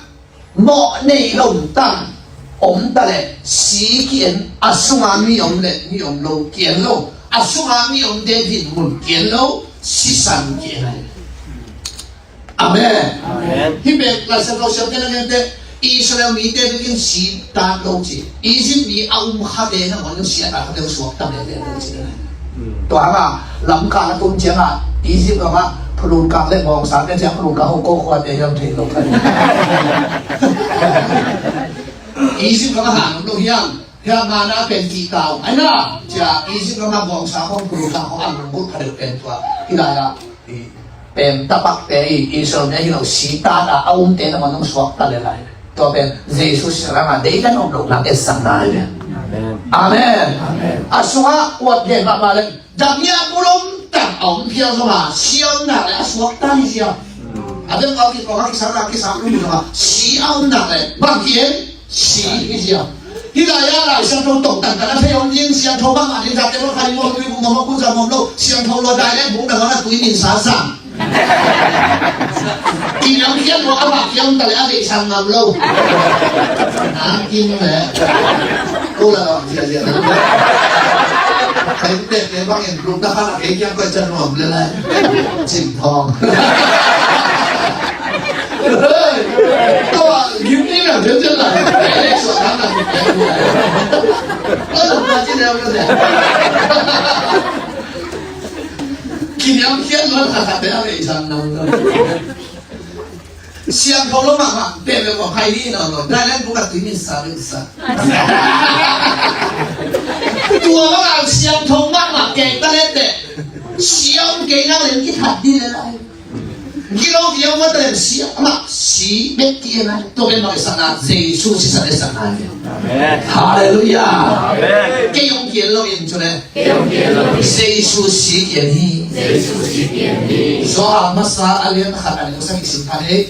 mawh nei lomtang om ta leh si ki-en, a sunga mi om leh mi om lo ki-en lo, a sunga mi omte dinmun ki-en lo, sisan ki-en ahi. Amen. Amen. Hih bek Lai Siangtho siamte na gente Israel mite bekin si tat lo ci. Egypt mi a um khate nangawn si a tat khate suak tam lele lo ci. Tua hangah lamkal a tun ciangah Egypt lamah phulun kang le mawngsa te ciang phulun kang hong ko khuate hiam thei lo. Egypt lamah hang lo hiam. Hiah mana pen cih ta uh. Ai na, cia Egypt lamah guangsa khong, kulu khang khong, an lungkut kha deuh pen tua. Hih lai-ah i pen tapakte i Israel-te hi lo, si ta a umte na man nong suakta le lai. Tua pen Jesu sisan a deih kan om loh nak etsakna hi ve. Amen. Amen. Amen. A sungah uat gen mahmah leng, dam ngiat bul om tak a om phial zong a, si a om nak le a suakta hi zia. A bek a kikawng a kisang a kisang lum zong a, si a om nak le bang hi en? Si hi zia. Hih lai-ah Lai Siangtho tongtan kan a thei om ding, siangtho bang a ding zate lo, khai muang tui bung mawk kun za mawm lo, siangtho lo dai le bung dang a tui min sa sang. Kiniam khiat lo a bak kiam ta le a deih sang ngam lo. Nang kim le. Ko la lo zia zia. Khai tek le bang en group na khan a kei kiang koi chan nuam le lai. Cim thong. Tua gim ni na chan chan lai. Ai le suak nang na. Ko lo na chin le ko zia. Kiniam khiat lo khat khat te a deih sang ngam lo. Siangtho lo mahmah, peh peh kua khai hi na lo, dai leng buka tui min sa lo sa. Tua bang a siangtho mahmah kei ta leh teh, siang kei na leng kithat ding leh lai. Gilo kiang mah ta leng siang mah, si bek ki na. Tua pen bang i sakna, Jesu sisan i sakna. Amen. Halleluiah. Amen. Kei hong kian lo in cu le. Jesu si kian hi. Jesu si kian hi. Johan masa a lian khat a neu sagih sim pha dih.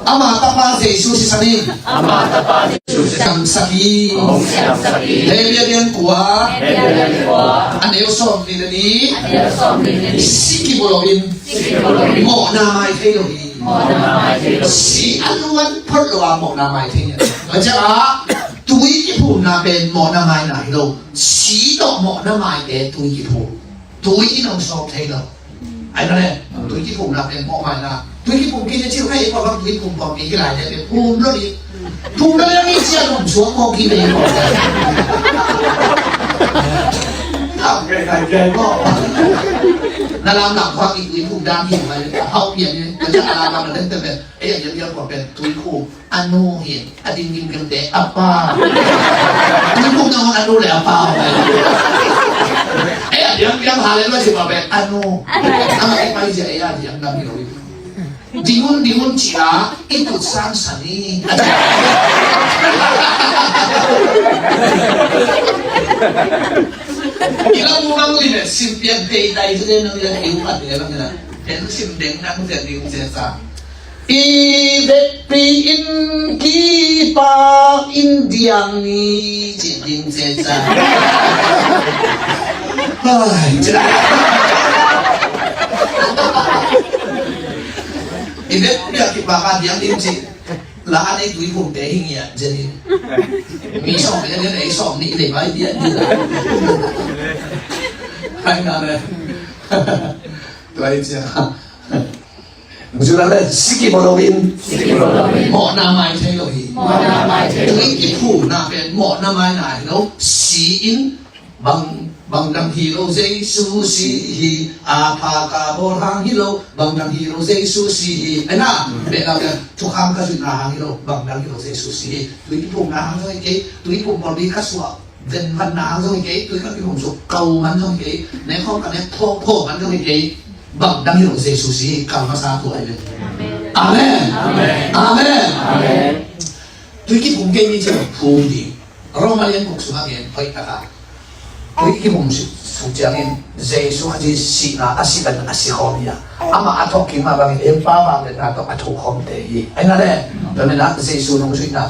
Ama tapa Jesu sisan in. Ama tapa Jesu sisan. Siamsak hi. Hong siamsak hi. Hebru a lian kua. Hebru a lian kua. A neu sawm nih le nih. A neu sawm nih le nih. Si kibawl lo in. Si kibawl lo in. Mawhna mai thei lo hi. Mawhna mai thei lo. Si a luan phot lo a mawhna mai thei hi. Tua ciang a tui kiphumna pen mawhna maina hi lo. Si tawh mawhna maite tui kiphum. Tui in hong sawp thei lo. Ai na le, tui kiphumna pen mawh maina. Tui kiphum kei le ciu kei ko bang tui phum ko pi ki lai le pen phum lo di. Phum lo di ni cia lum suak ko ki le ko. Tam kei kai kei ko. Na lam lam ko ki tui phum dang hi mai. Hau pian ni. Ka ja lam lam le te pen. Ei ya ya ko pen tui phum. A nu hi, a ding ding ding te, a pa. Ding ding ding a nu le a pa. Eh, a diang diang ha le lo si pa pe, a nu. A ma e pai sia e a diang dang lo. Ding un ding un ci a, i tu sang sa ni. I la mu mang li ne, sim pian te tai tu de nang le, i u pa de nang na. Pen sim deng nang de ding se sa. I vekpi in kipak in diang ni ci ding ce ca. Ai, ci la. I vekpi a kipak a diang ding ci. La a nei tui phum te hi ngiat ci ding. Mi sawm ne ne nei sawm ni nei bai diang ni. Hai na le. Tuai cia. Zu la le, si kibawl lo in. Si kibawl lo in. Mawhna mai thei lo hi. Mawhna mai thei lo hi. Tui kiphumna pen mawhna maina hi lo. Si in bang, bang dang hi lo, Jesu si hi. A pha ka bawl hang hi lo, bang dang hi lo, Jesu si hi. Ai na, beh la le, thukham ka zuihna hang hi lo, bang dang hi lo, Jesu si hi. Tui kiphumna hang zong hi kei, tui kiphum bawl ding ka suah. Ven van na zong hi kei, tui ka kiphum suk kau man zong hi kei, ne khawm ka ne phawk phawk man zong hi kei, bang dang hi lo Jesu si kal masa tua hi ve. Amen. Amen. Amen. Amen. Tui kiphum kei mi ciang phum ding. Roma lian guk sungah gen hoih taka. Tui kiphum suk ciangin Jesu Khazih sihna a si kan a si khawm hi a. Amah a thawk kik mah bangin empa vang le na tawh a tho khawmte hi. Ai na le, tua mena Jesu nungzuihna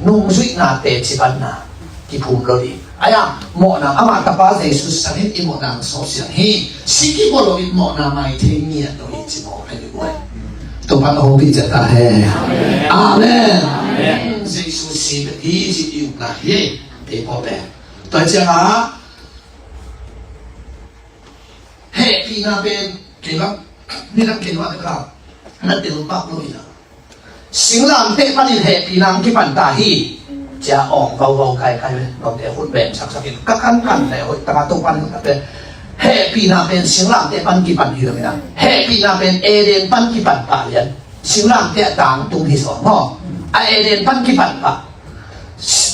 nungzuihna teci panna kiphum lo ding. Ai a, mawhna, ama tapa Jesu sangin i mawhna sawp siang hi. Si kibawl lo in mawhna mai thei ngiat lo hi ci mawh ai ding uai. Topa na hong pi ciat ta he. Amen. Amen. Jesu si bek hi ci i ukna hi. Ei pawh pen. Tua ciang a, hehpihna pen kei bang, ni lam kei bang ka na tel pak lo hi na. Singlamteh panin hehpihna ang kipan ta hi. Cia awng vauvau kaikai ve, lawmte khut beng saksakin ka kankan le hoih taka to panin ka pen. Hehpihna pen singlamteh pan kipan hi lo hi na. Hehpihna pen Eden pan kipan pah lian. Singlamteh a tangtung hi zaw maw. A Eden pan kipan pah.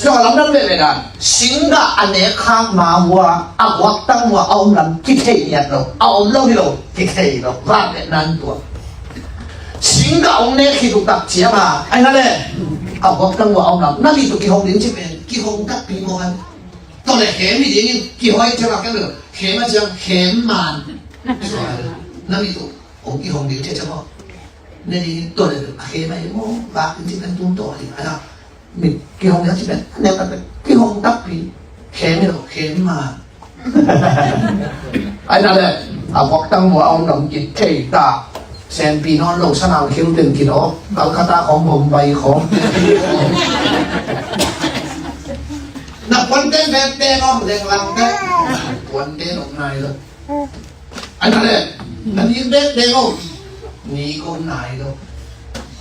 Tua lamdang veve dan, singgah a nek khak ma hua a guaktang hua a om lam kithei ngiat lo, a om lo hi lo, kithei lo, vak le nan tua. Singgah hong nek khit uh tak ciang a, ai na le, a guaktang hua a om lam, na mi tua kihong ding ci pen, kihong takpi maw kan. Tua le khem hi ding in, kihoi ciang a khem lo, khem a ciang, khem man. Na mi tua, hong kihong ding ci ciang maw. Ne ding in, tua le, a khem a hi maw, vak in ci pen tum tua hi, ai na. Mi kihong lian ci pen, ne ka pen, kihong takpi, khem hi lo, khem ma. Ai na le, a guaktang hua a om lam kithei ta, senpi nawn lo, sanang khil teng kilo, Calcutta khawng, Bombay khawng. Na puan ten pen ten om, leng lang ten. Puan ten om nai lo. Ai na le, na ni bek bek lo. Ni ko nai lo.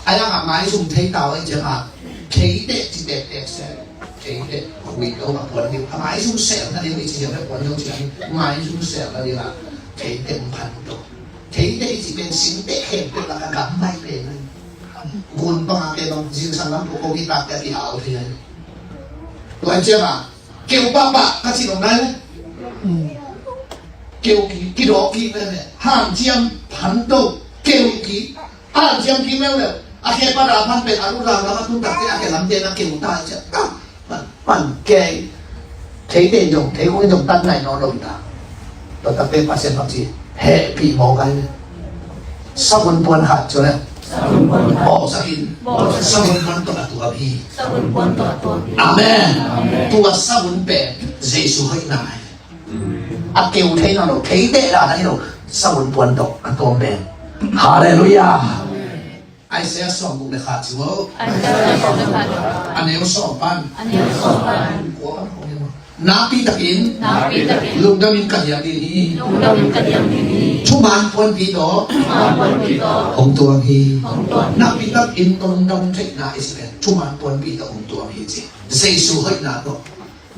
Ai a ngai sum thei tau ai ciang a. Thei te ci tek tek se. Thei te hui to a puan ni. A ngai sum sel na ni ci ciang a puan ni ci a. Ngai sum sel na ni la. Thei te um phan to. Thei te ci pen sing te khem te la ka gam mai pen. Gun pang a ke bang jing sang lam ko ko ki tak te ki au thei ai. Tua ciang a. Keu pahpah ka cih nong nai le. Keu kik, kidawk kik le le. Hanciam phan to, keu kik. Hanciam kik le le. A khe pan a phan pen a lu lam lam a tun tak te a khe lam te na keu ta ciah. Ah, pan, pan kei. Thei te zong, thei kong zong tan nai nawn lo ta. Tua tak te Pasian bang ci. Hehpih mawk ai le. Sabun puan hat cu le. Bawlsak in. Sabun puan tawh a tuam hi. Amen. Tua sabun pen Jesu hoihna hi. A keu thei nawn lo, thei teh dan ahi lo. Sabun puan tawh a tuam pen. Halleluiah. Isaiah sawm guk le khat cu. A neu sawm pan. Kua pan khawng hi maw? Nakpi takin. Nakpi takin. Lungdamin ka diang ding hi. Lungdamin ka diang ding hi. Thuman puanpi tawh. Thuman puanpi tawh. Hong tuam hi. Hong tuam hi. Nakpi takin tawh lungdam theihna i si pen. Thuman puanpi tawh hong tuam hi ci. Jesu hoihna tawh.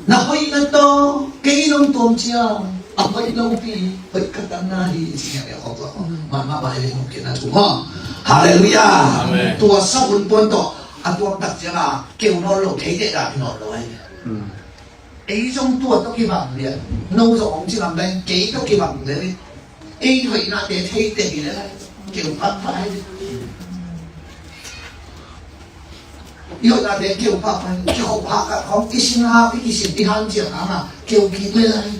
Na hoihna tawh kei nong tuam ciang. A hoih lopi. Hoih ka tanna hi ci. Ngiat ngiat khawng tuah khawng. Mahmah bai hong kena thu maw. Halleluiah. Amen. Tua sabun puan tawh. A tuam tak ciang a. Keu nawn lo. Thei teh dan hi nawn lo ai. Ei zong tua tawh kibang lian. No zong hong ci lam dai, kei tawh kibang lian. Ei hoihnate theite hi le lai. Keu pahpah hi. I hoihnate keu pahpah hi. Keu pahpah khawng i sin hak, i kisin, i hanciam hak a keu kik le lai.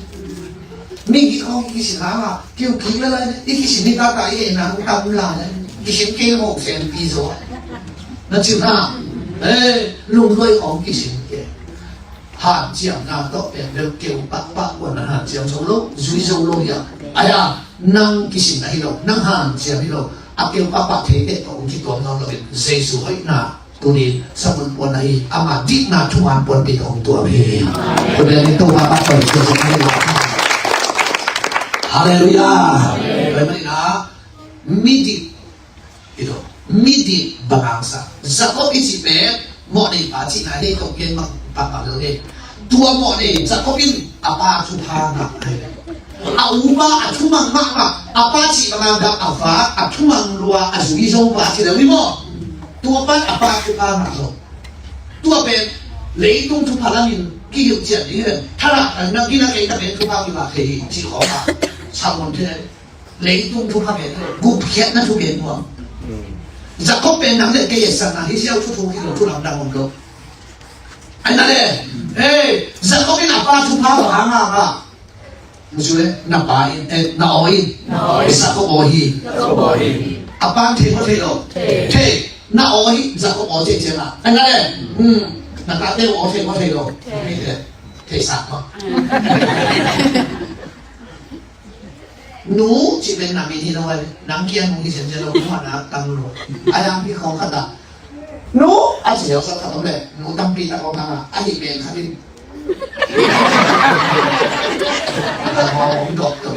Mi kik khawng i kisin hak a keu kik le lai. I kisin hi tata i hehna hong tam lai. Kisin kei hong sem pi zaw. Na cim hak. Eh, lungduai khawng kisin kei. Hanciamna tawh pen bel keu pahpah kuan a hanciam zo lo, zui zo lo hi a. Ai a, nang kisin ahi lo, nang hanciam hi lo, a keu pahpah theite tawh hong kituam nawn lo in, Jesu hoihna, tunin sabun puan ahi, ama dikna thuman puanpi tawh hong tuam hi. Kut beng in Topa pahpah zo zo ahi lo. Halleluiah. Tua ahih manin a, midik Hi lo, midik bang hang sa. Jacob i cih pen mawhnei pa cihna hi, tawh gen bang bang lo hi. Tua mawhnei Jacob in a pa thupha ngah hi. A upa a thumang mahmah, a pa cih bang a gam a vak, a thumang lua a zui zo pa ci lo hi maw. Tua pan a pa thupha ngah lo. Tua pen leitung thupha lamin kihilh ciat ding hi ven. Thalak a na gina kei ta pen thupha kivak thei hi cih khawng a. Salmon thei. Leitung thupha pen, gupkhiatna thu pen nuam. Jacob pen nang le kei etsakna hi ziau thu thu hi lo, thu lamdang om lo. Ai na le, eh, Jacob in a pa thupha bang hang a ngah. Mu cu le, na pa in, eh, na aw in. Na aw in. Jacob aw hi. Jacob aw hi. A pa thei maw thei lo? Thei. Thei. Na aw hi, Jacob aw thei ciang a. Ai na le, hmm, na tate aw thei maw thei lo? Thei. Thei sak maw. Nu cih pen na min hi lo ai, nang kia nu hi siam sia lo, nu a na tang lo. A yang pi khawng khat a. Nu a ci sia khat om le, nu tampi tak om hang a, a hi pen khat in. A hawng dok to.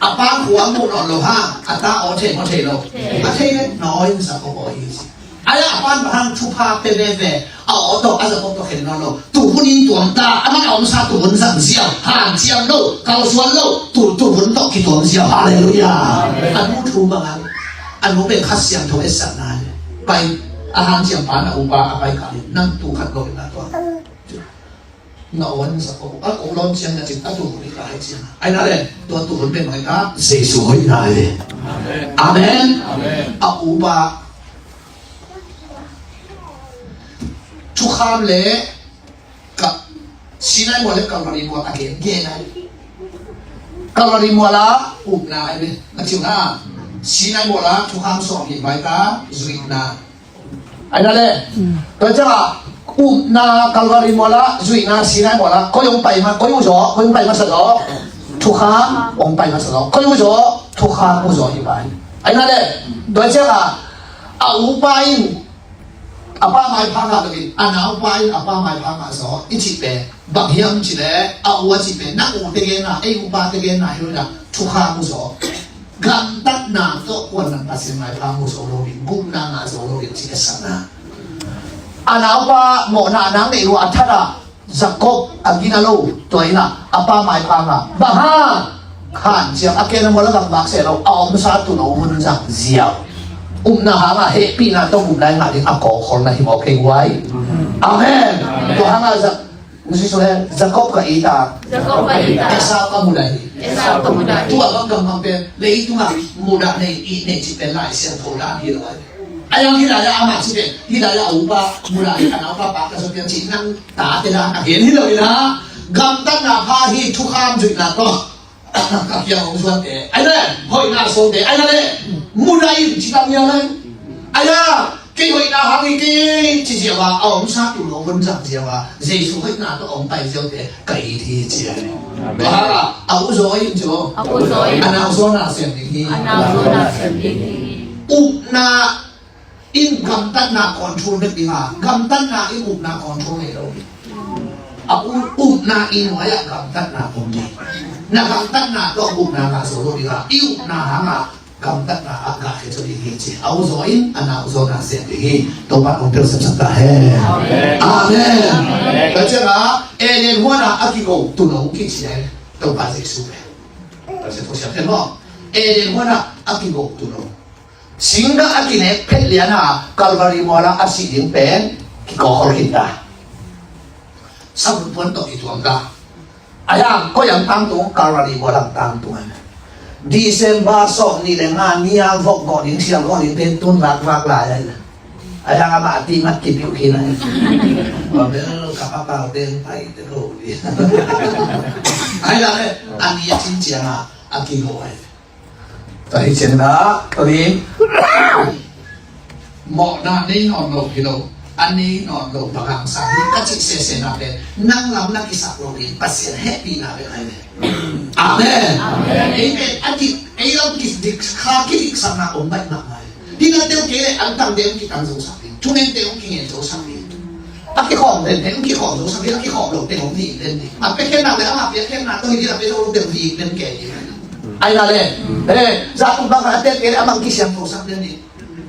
A pa khua mu nawn lo ha, a ta aw thei maw thei lo. A thei le, na aw in sa ko aw hi si. Ai a pan bang hang thupha pe veve. A aw tawh, a Jacob tawh khen nawn lo. Tuhun in tuam ta, a man a omsa tuhun zang ziau. Hanciam lo, kalsuan lo. Tu, tuhun tawh kituam ziau. Halleluiah. A nu thu bang hang. A nu pen Kha Siangtho etsakna hi. Pai, A hanciam pa na upa a pai kha in nang tu khat lo in na tua. Na on sa ko a ko lon ciang na cin a tu hun i ka hai ciang. Ai na le tua tu hun pen mai ka Jesu hoih na le. Amen. A upa thukham le ka Sinai mual le Kalvari mual a gen gen ai. Kalvari mual a upna ai ve. Na ciu na Sinai mual a thukham sawm hi mai ka zuihna. Ai na le. Tua ciang a upna Kalvari mual a zuihna Sinai mual a koi hong pai ma koi uh zaw koi hong pai masa zaw. Thukham hong pai masa zaw koi uh zaw thukham uh zaw hi pai. Ai na le. Tua ciang a a upa in a pa maipha ngah loin a naupa in a pa maipha ngah zaw i cih pen bang hiam cih leh a u a cih pen nang u te genna ei upa te genna hi lo in a thukham uh zaw. Gamtatna tawh kuan nang Pasian maipha mu zo lo ding gupna ngah zo lo ding cih a sakna. A naupa mawhna nang neih lua a that ah Jacob a gina lo tua in a a pa maipha ngah bang hang khan ciang a ken a mual a gam bak seh lo a omsa tulo hun zang ziau. Upna hangah hehpihna tawh gupna i ngah ding a kawkhol na hi mawk kei guai. Amen. Tua hangah Za- Musi so he Jacob ka it a Jacob ka it a Esau ka mudah hi. Esau ka mudah hi. Tua bang gam bang pen leitungah mudah nei it nei cih pen Lai Siangtho dan hi lo ai. A yang hi lai ah amah cih pen hi lai ah a upa mudah hi a naupa pak ka so pian cih nang tate dan a gen hi lo in a gamtatna pha hi thukham zuihna tawh. Ka kiang hong zuante ai le hoihna sawngte ai na le mudah in ci tam ia le ai a kei hoihna hang hi kei ci ziau a a omsa tulo hun zang ziau a Jesu hoihna tawh a hong pai ziaute ka it hi ci a le. Tua hang a a u zaw in ci a a nau zaw na siam ding hi. Upna in gamtatna control bek ding a gamtatna in upna control ngei lo. A u- upna in huai ah gamtatna om ding. Na gamtatna tawh upna ngah zo lo ding a i upna hangah gamtatna ah ngah khia zo ding hi ci a u zaw in a nau zaw na siam ding hi. Topa hong tel sepsak ta hen. Amen. Tua ciangah Eden huan ah a kigo tulo kici a Topa Jesu pen. Tua ciang tua siam hen maw? Eden huan ah a kigo tulo. Singgah a kinek phet lian a Kalvari mual ah a sih ding pen kikawkhol khin ta. Sabun puan tawh kituam ta. A yang koi ang tangtung Kalvari mual ang tangtung an. December sawm nih le nga nia vok gawh ding sial gawh ding pen tun vakvak lai ai. A yang amah a ti mat kipiuh khin ai. Wa bel ka papau ten pai te ko. Ai la le a ni a cin ciang a a kiho ai. Tua hi ciangin ah tua ding mawhna nei nawn lo hi lo a nei nawn lo bang hang sang hi ka cih sesena pen nang lam na kisak lo in Pasian hehpihna bek ai ve. Amen. Ei pen a dik ei lam kidik kha kidiksakna om baih mahmah hi. Dinate uh kei le antangte uh kitang zo sak ding thungente uh kingen zo sak ding. A kikhawm dente uh kikhawm zo sak ding a kikhawm lote uh vik den ding a pekhenna le amah pekhenna tawh hi ding a pe zo lote uh vik den kei ding. Ai na le, eh, zah tung bang a tel kei le amah kisiam tho sak den ding.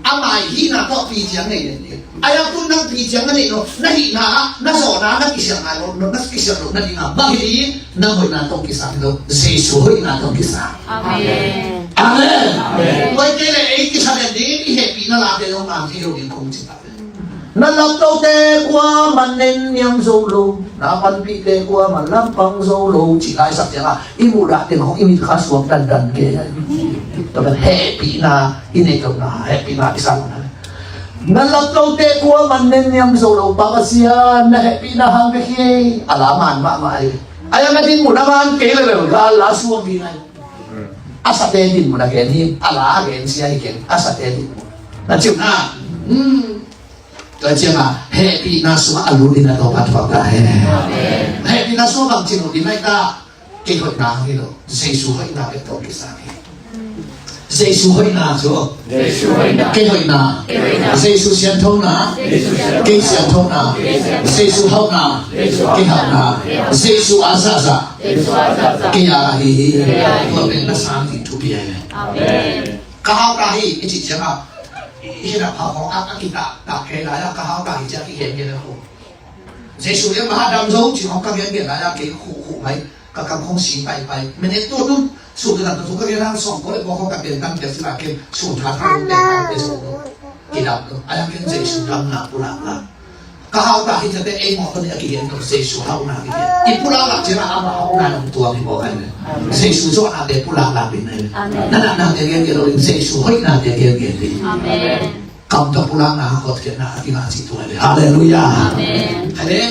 Amah hihna tawh pi ciang nei den ding. Ai a tun nang pi ciang na nei lo, na hihna ah, na zawhna ah, na kisiam nai lo, na kisiam lo na ding a bang hi ding, na hoihna tawh kisam lo, Jesu hoihna tawh kisam. Amen. Amen. Koi kei le ei kisa den ding, i hehpihna late zong ngam thei lo ding kong ci ta. Na laptote kuaman nen niam zo lo, na panpihte kuaman lampang zo lo, cih laisak ciangah i muhdah teng hong i mit kha suak dandan kei. Tua pen hehpihna i neih lohna, hehpihna i sang lohna. Na laptote kuaman nen niam zo lo, Pa Pasian na hehpihna hang bek hi, a la man mahmah hi. A yang a dinmun a man kei lel gal la suak ding ai. A sate dinmun a gen hi, a la a gen sia hi keng, a sate dinmun. Na ciu na. Hmm. Tua ciangah hehpihna sungah a lut in a tawp a thuak ta hen. Hehpihna sungah bang ci lo ding lai ta. Kei hoihna hi lo. Jesu hoihna bek tawh kisam hi. Jesu hoihna cu. Jesu hoihna. Kei hoihna. Kei hoihna. Jesu sianthona. Jesu sianthona. Kei sianthona. Jesu hauhna. Jesu hauhna. Kei hauhna. Jesu a zahzah. Jesu a zahzah. Kei a hi hi. Kei a hi hi. Tua pen na sang ding thupi a hi. Amen. Ka hau ka hi i cih ciangah i hinah phawk hawk a kitah tak kei lai-ah ka hau ka hi ciah kigen gen a ko. Jesu in maha dam zo cih hawk ka gen gen lai-ah kei khuh khuh mai ka kam khong si pai pai. Minute tua tum suh tu dam tu ka gen hang sawm ko le bawk hawk ka pen tam pen sila ken suh tha tha pen tam pen zo. Kidam lo. A yang ken Jesu damna pulak la. Ka hau ta hi ciate ei mawh tawh ni a kigen tawh Jesu hau na kigen. I pulak lak ciangin ama hau na nong tuang hi mawh kai le. Jesu zawhnate pulak lak ding na hi. Amen. Na natnate gen gen lo ding, Jesu hoihnate gen gen ding. Amen. Kam tawh pulak na hang kawt khiatna a kingah cih tuai le. Halleluiah. Amen. Hai le.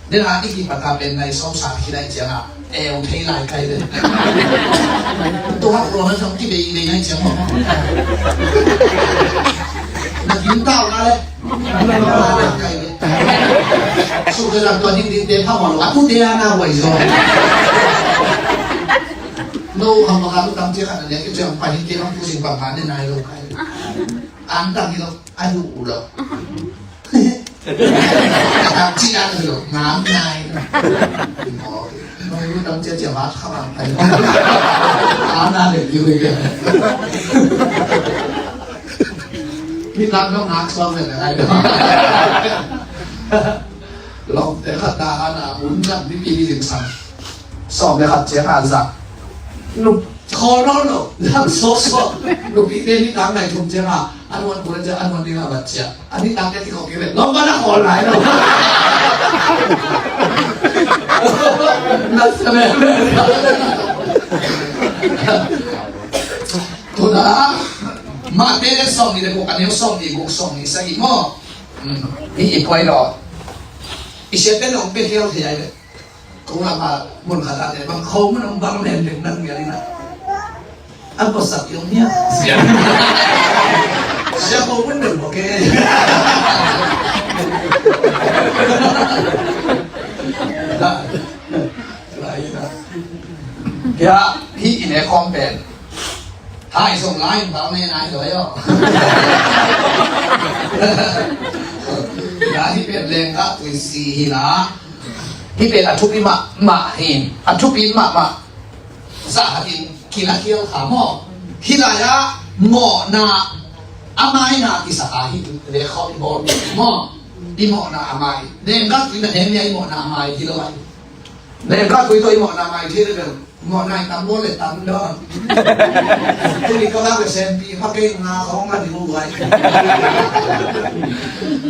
Nena i kipata pen nai sawm sa khi nai ciangah eu thei lai kai le. Tua hak ruang a zong kibei bei nai ciang mawh. Na kim tau na le. Kai le. Suk te zang tua ding ding te pha mawh lo. A tu te a na huai zong. No ham baka tu tam ciang khat na le ki ciang pa hin ke bang tu sing bang ha ne nai lo kai le. Ang tang hi lo. A du u lo. Ci an lo ngam nai. Ngai lu tam cia cia vat kha bang pai. Ngam na le yu ke. Ni tam no ngak suang le ngai. Long te khat ta ana un na ni pi ni jing sang. Sawm le khat cia ka zak. Nup khawl nawn lo, lam sawsawh. Nupi te nitak nai thum ciang a, a nuan kul ciang, a nuan ding a vat ciang. A nitak te kikawk kik leh, lawm ban a khawl nai lo. Nasa me. Tuna, Mate le sawm nih le guk, a neu sawm nih guk, sawm nih sagih maw. Hmm, i, i puai lo. I siate nong pe hial hial le. Kong lama mun khat ah te bang kho mun om bang nen ding nang mial ina. An ko sak yong nia. Sia kho mun dong bo ke. Lai, lai ina. Ya, hi ine khom pen. Hai song lai bang ne nai lo yo. Ya, hi pen leng ka tui si hi la. Hi pen a thupi mahmah hi. A thupi mahmah. Za hatin kilakhial kha maw. Hi lai-ah mawhna a maina kisaka hi. Lekhaw i bawl maw. I mawhna a mai. Lengkak tui na heng nia i mawhna a mai hi lo ai. Lengkak tui tawh i mawhna a mai hi lo bel. Mawhna i tam bawl le tam dawn. Tui ka lak le sempi. Hma kei nga khawng a ding uh ai.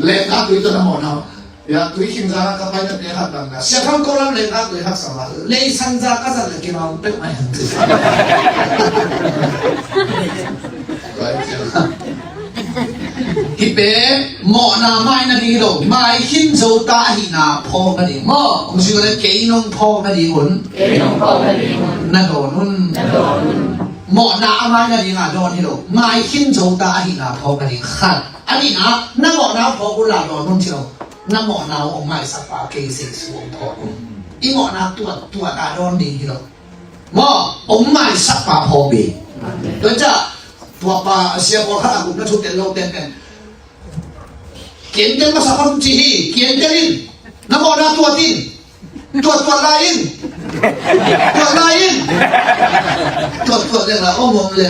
Lengkak tui tawh na mawhna. Ya, tui khing zang a ka paina te khat bang na. Sia Thang Ko lam leng a tui haksa ma. Lei san za ka zat le kinawm pek mai hang ci. Hi pen, mawhna mai na ding hi lo. Mai khin zo ta ahihna phawk na ding. Maw, kong si ko le kei nong phawk na ding un. Kei nong phawk na ding un. Na dawn un. Na dawn un. Mawhna a mai na ding a dawn hi lo. Mai khin zo ta ahihna phawk na ding. Khat. A nihna, na mawhna phawk un la dawn un ci lo. Na mawhna uh hong maisakpa kei Jesu hong phawk un. I mawhna tuat, tuat a dawn ding hi lo. Maw, hong maisakpa phawk ding. Tua ciah, tua pa, sia pawl khat a gupna thu tel lo ten pen. Kiantel masa phot ci hi, kiantel in. Na mawhna tuat in. Tuat, tuat lai in. Tuat lai in. Tuat, tuat leng la om om leng.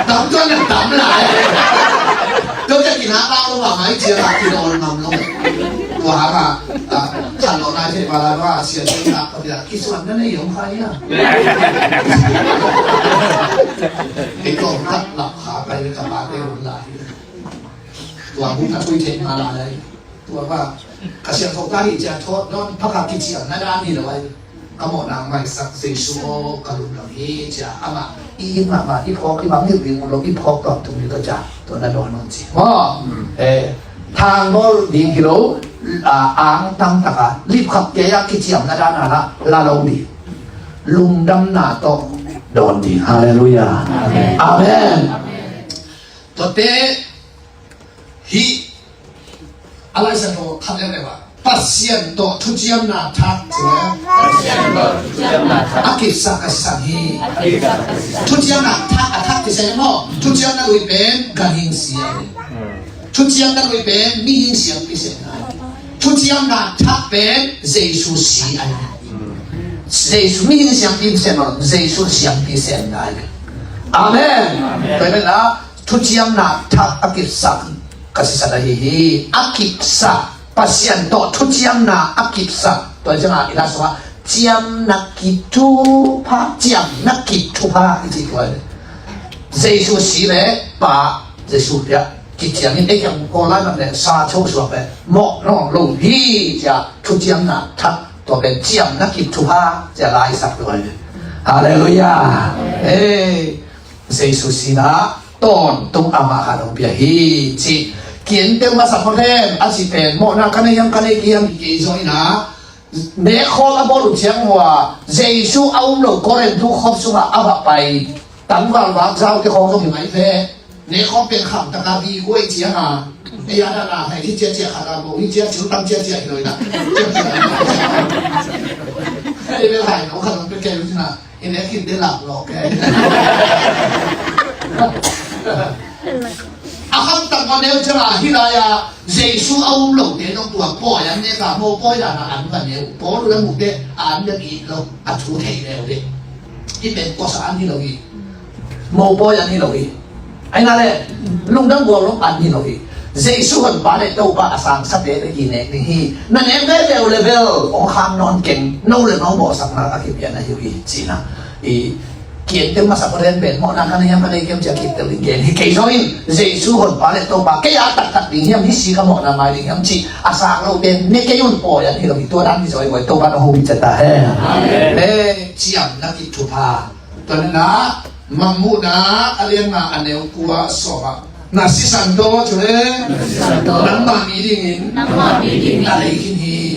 Dam tuat leng dam lai. Tua ciah kina pa lo ba mai cia la kina ol ngam lo. Tua ha ba. Khan lo nai thei ba la ba sia thei la ko dia kisuan na nei yong khai ya. Ei ko khat lap kha pai le ka pa te ol lai. Tua bu na tui thei ma la lai. Tua pa, ka siangtho ta hi cia thawt nawn phakha kiciamna dan hi lo ai. Ka mawhna maisak Jesu aw ka lungdam hi cia amah i it mahmah i phawk i bang hilh ding uh lo i phawk tawh tum hi lo cia. Tua na dawn nawn ci. Maw, eh, thang bawl ding hi lo, ah, ang tangtaka lipkhap kei a kiciamna dan a la, la lo ding. Lungdamna tawh dawn ding. Halleluiah. Amen. Amen. Tuate Hih a Lai Siangtho khat leuleu ah Pasian tawh thuciamna thak ci leh a kipsak a sang hi. Thuciamna thak, a thak ci se maw? Thuciamna lui pen ganhing si ahi. Thuciamna lui pen mihing siangpi se ahi. Thuciamna thak pen Jesu si ahi. Jesu mihing siangpi se maw? Jesu siangpi se ahi. Amen. Tua hi pen la Thuciamna thak a kipsak ka sisan ahi hi. A kipsak, Pasian tawh thuciamna a kipsak. Tua ciangin i la sungah ciamna kip thupha, ciamna kip thupha i ci tua hi. Jesu si le Pa Jesu piak kiciangin ei kiang Paul lai man le sa cho suak le mawh nawn lo hi cia thuciamna thak tua pen ciamna kip thupha cia laisak tua hi. Halleluiah. Ei Jesu sina tawntung amah khat hong pia hi ci. Kientel masa photen a ci pen mawhna ka nei hiam ka nei kei hiam hi kei zaw ina. Nekhawm a bawl uh ciang hua Jesu a um lo Korin tu khawm sungah a va pai tangval vak zau te khawng zong hi mai ve. Nekhawm pen kham taka vi guai ciang a ei a dana hai hi ciacia khat a bo hi cia cil tam ciacia hi lo ina. Ei bel hai no khat pe kei ina. I nek khin te lak lawk e. A khamtak a neu ciang a hi lai a Jesu a um lote nong tua pawi an nek a mopawi dan a an va neu. Paul le mute a an nek it lo a thu thei neu dih. Hi pen kawsa an hi lo hi. Mopawi an hi lo hi. Aina le lungdam gual lo an hi lo hi. Jesu honpa le Topa a sangsate le kinek ding hi. Na nek veve uh le bel hong khang nawn keng no le no mawhsakna a kipia na hi uh hi cina. I kientel masa photen pen mawhna ka nei hiam ka nei kei hiam cia kitel in gen hi kei zaw in Jesu honpa le Topa kei a taktak ding hiam hi si ka mawhna ngai ding hiam ci a sang lo pen ne kei un pawi an hi lo hi tua dan hi zaw i guai Topa na hu hi cata he. Amen. He ciamna kip thupha. Tua nena mangmuhna a lianna a neu kua sawma. Na sisan tawh cu le nangmah mi dingin na lei khin hi.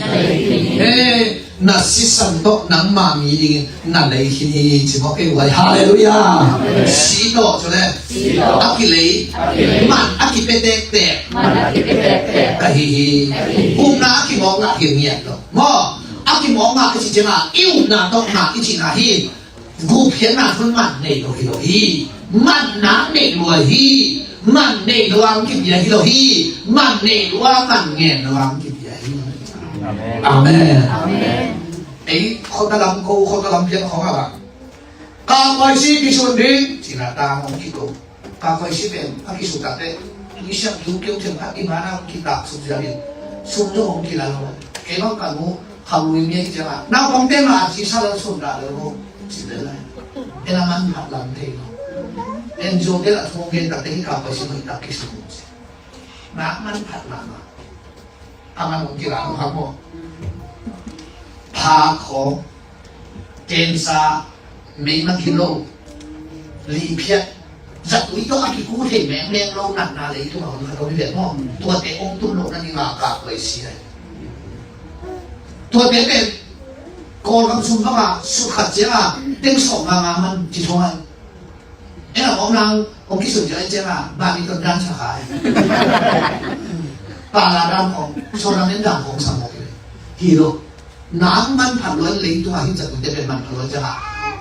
He na sisan tawh nangmah mi dingin na lei khin hi ci mawk kei uai. Halleluiah. Si tawh cu le a kilei man a kipia tektek ka hi hi. Upna a kimawk ngah hi ngiat lo maw. A kimawk ngah i ci ciangah i upna tawh ngah i cihna hi. Gupkhiatna thun man nei lo hi lo hi. Man nak nei lua hi. Man nei lo ang kipia hi lo hi. Man nei lua man ngen lo ang kipia hi. Amen. Ei khota lam ko khota lam pian khong a bang. Ka koi si kisun ding cina ta ngong kiko. Ka koi si pen a kisun tak te. Ni siang kiu kiu thiang a i mana kitak sum siang in. Sum tu hong kila lo. Kei bang ka mu Khaului mi a kici a naupangte mah a ci sa lo sum dah lo ci le lai. En a man phat lam thei lo. En zuang te lah thong gen tak te hi ka pai si mai tak ki sum ci. Nak man phat lam a. A man ong kila lo ha mo. Pha kho. Kensa. Mei man hi lo. Liphiat. Zatui tawh a kiku thei mengmeng lo natna leitung a hun khat om hi vet maw? Tuate ong tun loh na ding a kah koi si ai. Tuate pen Kawlgam sung bangah sukhat ciangah teng sawm nga nga man ci thong ai. En a om nang ong kisun ciang ai ciangah badminton dan sa kha ai. Pala dan khong, sawrang en dan khong sa mawk hi. Hi lo. Nang man phat luan leitung a hin zatui te pen man phat luan ciangah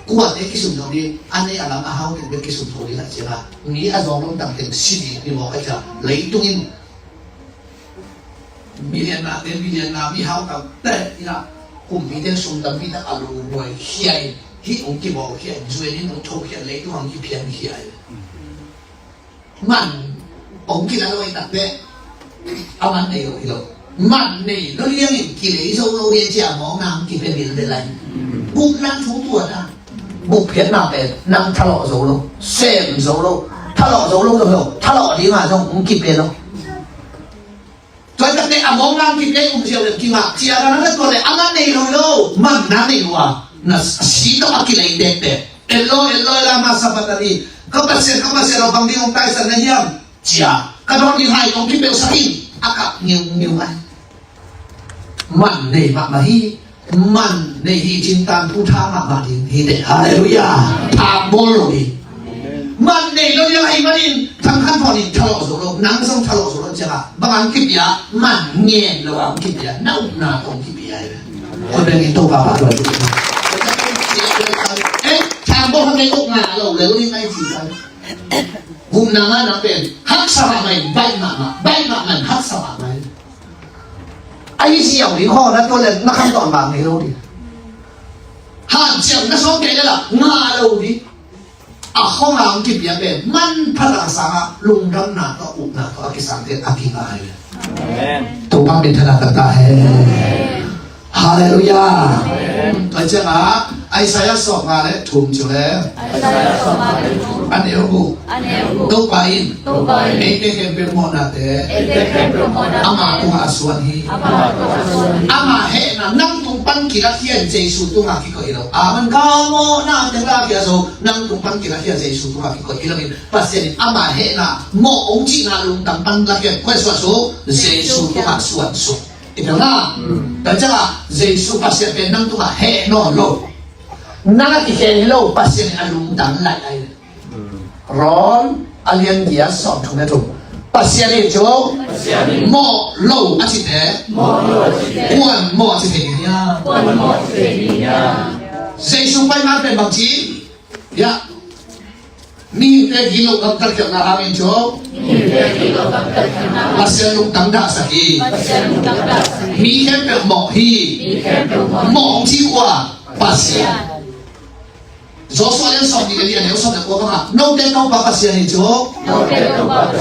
kuate kisun zo ding a nei a lam a hau teng pen kisun zo ding a ciangah mi a zawng lom tang teng si ding ni mawk a ciang leitung in million na te million na mi hau tam te ina kumpi te sum tampi tak a lu muai hiai hi ong kibawl hiai zuan in ong tho hiai leitung ang kiphian hiai. Man ong kila lo i tak te a man nei lo hi lo. Man nei lo liangin kilei zo lo lian cia mawng na ong kipe bil de lai. Buk nang thu tua ta. Buk phiat na pen nang thalawh zo lo. Sem zo lo. Thalawh zo lo zo lo. Thalawh ding a zong ong kipe lo. Tua tak te a mawng nang kipia i um ziau le kingah cia na na tua le a man nei lo lo man na nei lo a na si tawh a kilei tektek. Eloi Eloi lama sabakthani. Ka Pasian ka Pasian aw bang ding hong taisan na hiam cia ka dawn ding hai kong kipeusak in a kap ngiungeu ai. Man nei mahmah hi. Man nei hi cin tan thu tha mahmah ding hi teh. Halleluiah. Tha bawl lo hi. Man nei lo liang ahi manin thang khan phawn in thalawh zo lo nang zong thalawh zo lo ciangah bang ang kipia man ngen lo ang kipia na upna tawh ang kipia hi. Koi bengin Topa pah lo. Eh, thang bawl hang nei uk nga lo le lo ding ai ci kan. Gupna ngahna pen haksa mahmah in baih mahmah baih mahmah in haksa mahmah in. Ahi ziau ding haw na tua le na kham tawn bang ngei lo ding. Hanciam na sawm kei le la nga lo ding. A khong a ang kipia pen man phat a sangah lungdamna tawh upna tawh a kisangte a kingai. Amen. Topa min thana kata he. Halleluiah. Amen. Tua ciangah Isaiah sawmnga le thum ciang le. Isaiah sawmnga le thum. A neu guk. A neu guk. Topa in. Topa in. Eite khempeuh mawhnate. Eite khempeuh mawhnate. Ama tungah a suan hi. Ama tungah a suan hi. Ama hehna nang tung pan kilakhia in Jesu tungah kikoih hi lo. Amen. Ka mawhna teng lakhia zo, nang tung pan kilakhia Jesu tungah kikoih hi lo in. Pasian in ama hehna mawh hong cihna lungtang pan lakhia in koi suan suk? Jesu tungah suan suk. I tel na. Tua ciangah Jesu Pasian pen nang tungah heh nawn lo. Nang a kikhel hi lo, Pasian in a lungtang laih ahi. Rom a lian giat sawmthum le thum. Pasian in cu mawh lo a cite kuan mawh a ci thei ding hiam? Jesu pai man pen bang ci? Ya. Mihingte gilo gamtat khialhna hangin cu Pasian lungtang dahsak hi. Mi khempeuh mawh hi. Mawh hong ci kua? Pasian. Joshua lian sawmnih le li a neu sawm le kua bangah note Topa Pasian hi cu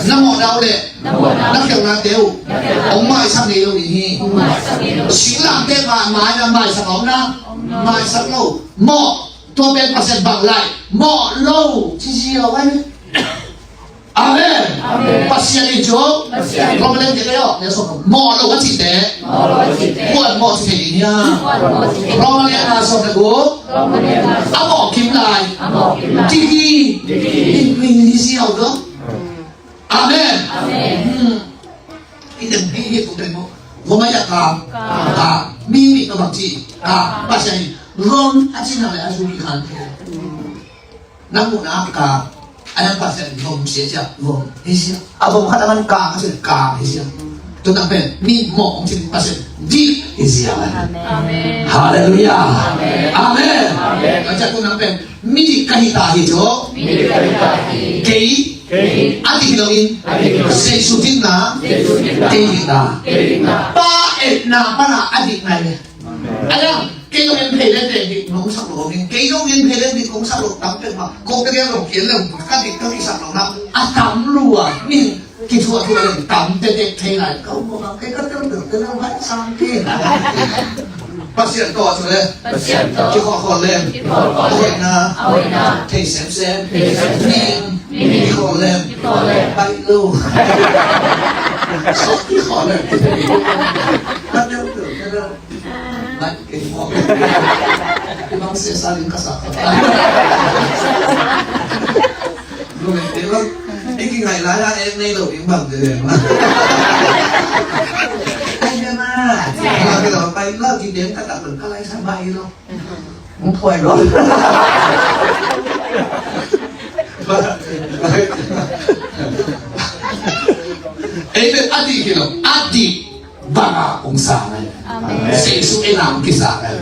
na mawhna uh le na khialhnate uh hong maisak ngei lo ding hi. Singlamteh mah mai na maisak a om na, maisak lo. Mawh. Tua pen Pasian bang lai? Mawh lo ci ziau ai. Amen. Pasian in cu Rom lian giat le aw, mawh lo a cite kuan mawh ci thei ding hiam? Rom lian nga sawm le guk. A mawh kim lai. Diki. Diki ziau lo. Amen. Amen. Hmm. I dem hi hi kum dem mo. Rom a ya ka. Ka. Mi mi ka bang ci. Ka. Pasian in Rom a ci na le a zu ki kan. Nang mu na ka. A nang Pasian in Rom sia sia. Rom. Hi sia. A Rom khat a man ka. A sia ka. Hi sia. Tu nang pen mi mo ong ci Pasian. Di. Hi sia. Amen. Hallelujah. Amen. Amen. Ka cia tu nang pen mi di ka hi ta hi jo. Mi di ka hi ta hi. Kei. A dik loin Jesu dikna, kei dikna. Pa etna pana a dik ngai le. A dang, kei zong en phei le te dik nong sak lo ding. Kei zong en phei le dik nong sak lo tam pek ma. Ko te gen lo kien le ka dik ka kisak lo na. A tam lua, min kithuah thuah le tam te tek thei lai. Ka um ko bang kei ka tel tel tel lai sang kei. Pasian tawh cu le. Pasian tawh. Kikhawhkhawh lem. Kikhawhkhawh lem. A hoihna. A hoihna. Thei semsem. Thei semsem. Ning. Ning. Kikhawh lem. Kikhawh lem. Baih lo. Kikhawh lem. Baih lo. Baih kei mawk. Ibang sesa ling ka sa. Lu men te bang. I kingaih lai a eng nei lo ding bang te deng. Ai, ne ma. Pai lo, pai lo, ki deng ka tak lo, ka lai sa bai lo. Hong phuai lo. Ei, a dik hi lo, a dik. Banga hong sang ai. Amen. Jesu ei nam kisang ai.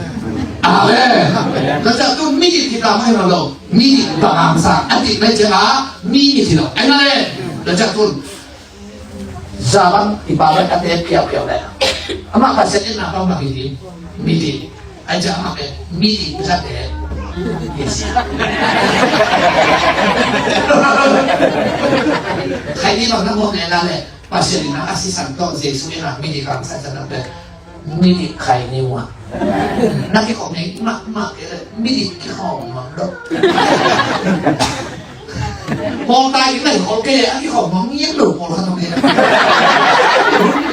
Amen. Ka cak tu mi dik kita mai lo. Mi dik banga hong sang. A dik mai ciang a mi dik hi lo. Ai na le. Ka cak tu. Za bang i pa bang a te piau piau le. Ama Pasian ei nam bang bang hi di. Mi dik. Ai cak ama pe mi dik za te. Yes. Khai ni bang na mo ne la le. Pasian in a sisan tawh Jesu in a mi dik a hong sang ciangin mi dik khai ni uh a. Na kikhawm ni mahmah kei leh mi dik kikhawm mah lo. Paul tai in na kikhawm kei leh a kikhawm mah ngiat lo Paul khat hong ni.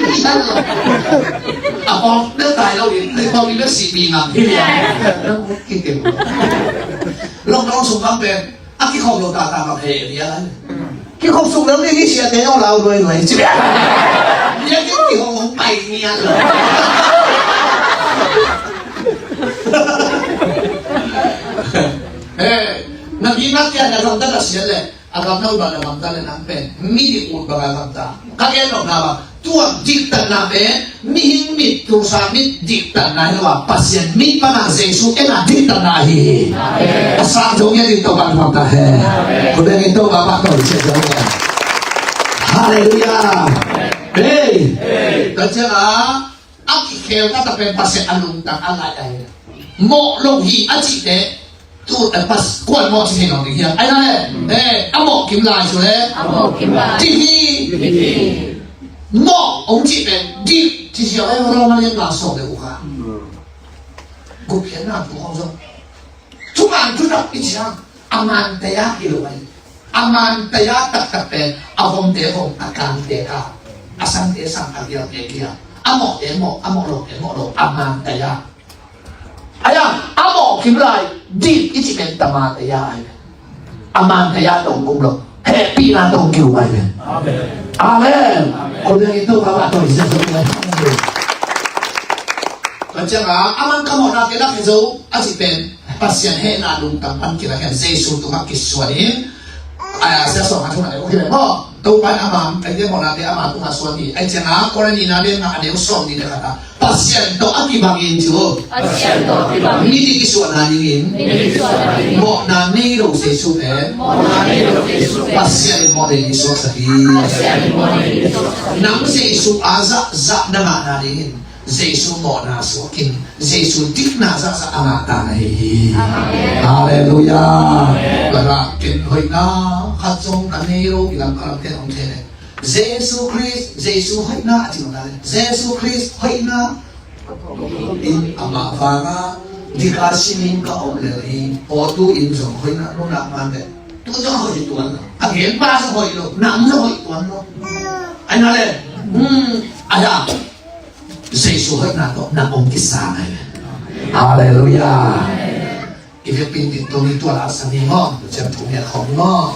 Mi dan lo. A Paul bel tai lo in, Paul in bel sih pi ngam hi liang. Na mut kei kei lo. Lockdown sung bang pen a kikhawm lo tata bang he liang. Kikhawm suk lo ding hi siate aw lau luai luai ci bia. Bia kikhawm hong pai ngiat lo. Eh, na mi nak kia na gamta na sian le. A gamta uba na gamta le nang pen. Mi dik ut ba na gamta. Ka gen lo na ba. Tua diktatna pen. Mihing mit, tusa mit diktatna hi lo a, Pasian mit pana Jesu en a diktatna hi. Amen. A sang zong hi a ding Topa thupha ta hen. Amen. Khut beng in Topa pahtawi sia zong hen. Halleluiah. Hei. Hei. Ka ciang a, a kikhel ka ta pen Pasian a lungtang a lai ahi. Mawh lo hi a cihte. Tu, eh, pas, kuan mawh ci thei nawn ding hiam? Ai na le, eh, a mawh kim lai cu le. A mawh kim lai. Dik hi. Dik hi. Mawh hong cih pen dik ci ziau ai Roma lian nga sawm le guk kha. Gupkhiatna tu hong zong. Thutak i ciang a mante a hi lo ahi. A mante a taktak pen a vomte vom, a kangte kang, a sangte sang, a gialte gial, a mawhte mawh, a mawh lote mawh lo, a mante a. Ahi a, a mawh kim lai dih i cih pen tamate a ahi ve. A mante a tawh om lo, hehpihna tawh kiu ahi ve. Amen. Amen. Amen. Ko ding itu kaba to isa so. Tua ciangin a man ka mawhnate lak hi zo a cih pen Pasian hehna lungtang pan kilak hi a, Jesu tungah kisuan in, a, sia sawm a thum a neu hi ve maw? Topa in ama, eite mawhnate ama tungah suan hi. Ahi ciangin Korin nihna lian nga a neu sawmnih le khat ah Pasian tawh a kibangin ci uh. Pasian tawh a kibangin. Midik i suahna dingin. Midik i suahna dingin. Mawhna nei lo Jesu pen. Mawhna nei lo Jesu pen. Pasian in mawh ding i suaksak hi. Pasian in mawh ding i suaksak hi. Nang Jesu a zahzah na ngahna dingin Jesu mawhna suakin, Jesu dikna zahzah a ngah ta na hi hi. Amen. Halleluiah. Amen. Ka rak ken hoihna khat zong ka nei lo, i lam ka lam ken hong thei le. Jesu Khrist, Jesu hoihna a ci lo na le. Jesu Khrist hoihna in amah vanga dika simin ka om lel hi. Aw tu in zong hoihna nunah man le. Tu zong hoih tuan lo. A genpa zong hoih lo. Nang zong hoih tuan lo. Ai na le. Hmm. Ai a. Jesu hoihna tawh nang hong kisang ai. Halleluiah. I vekpi in tuni tua la sang hi maw? Ciam thu miat khawm hi maw?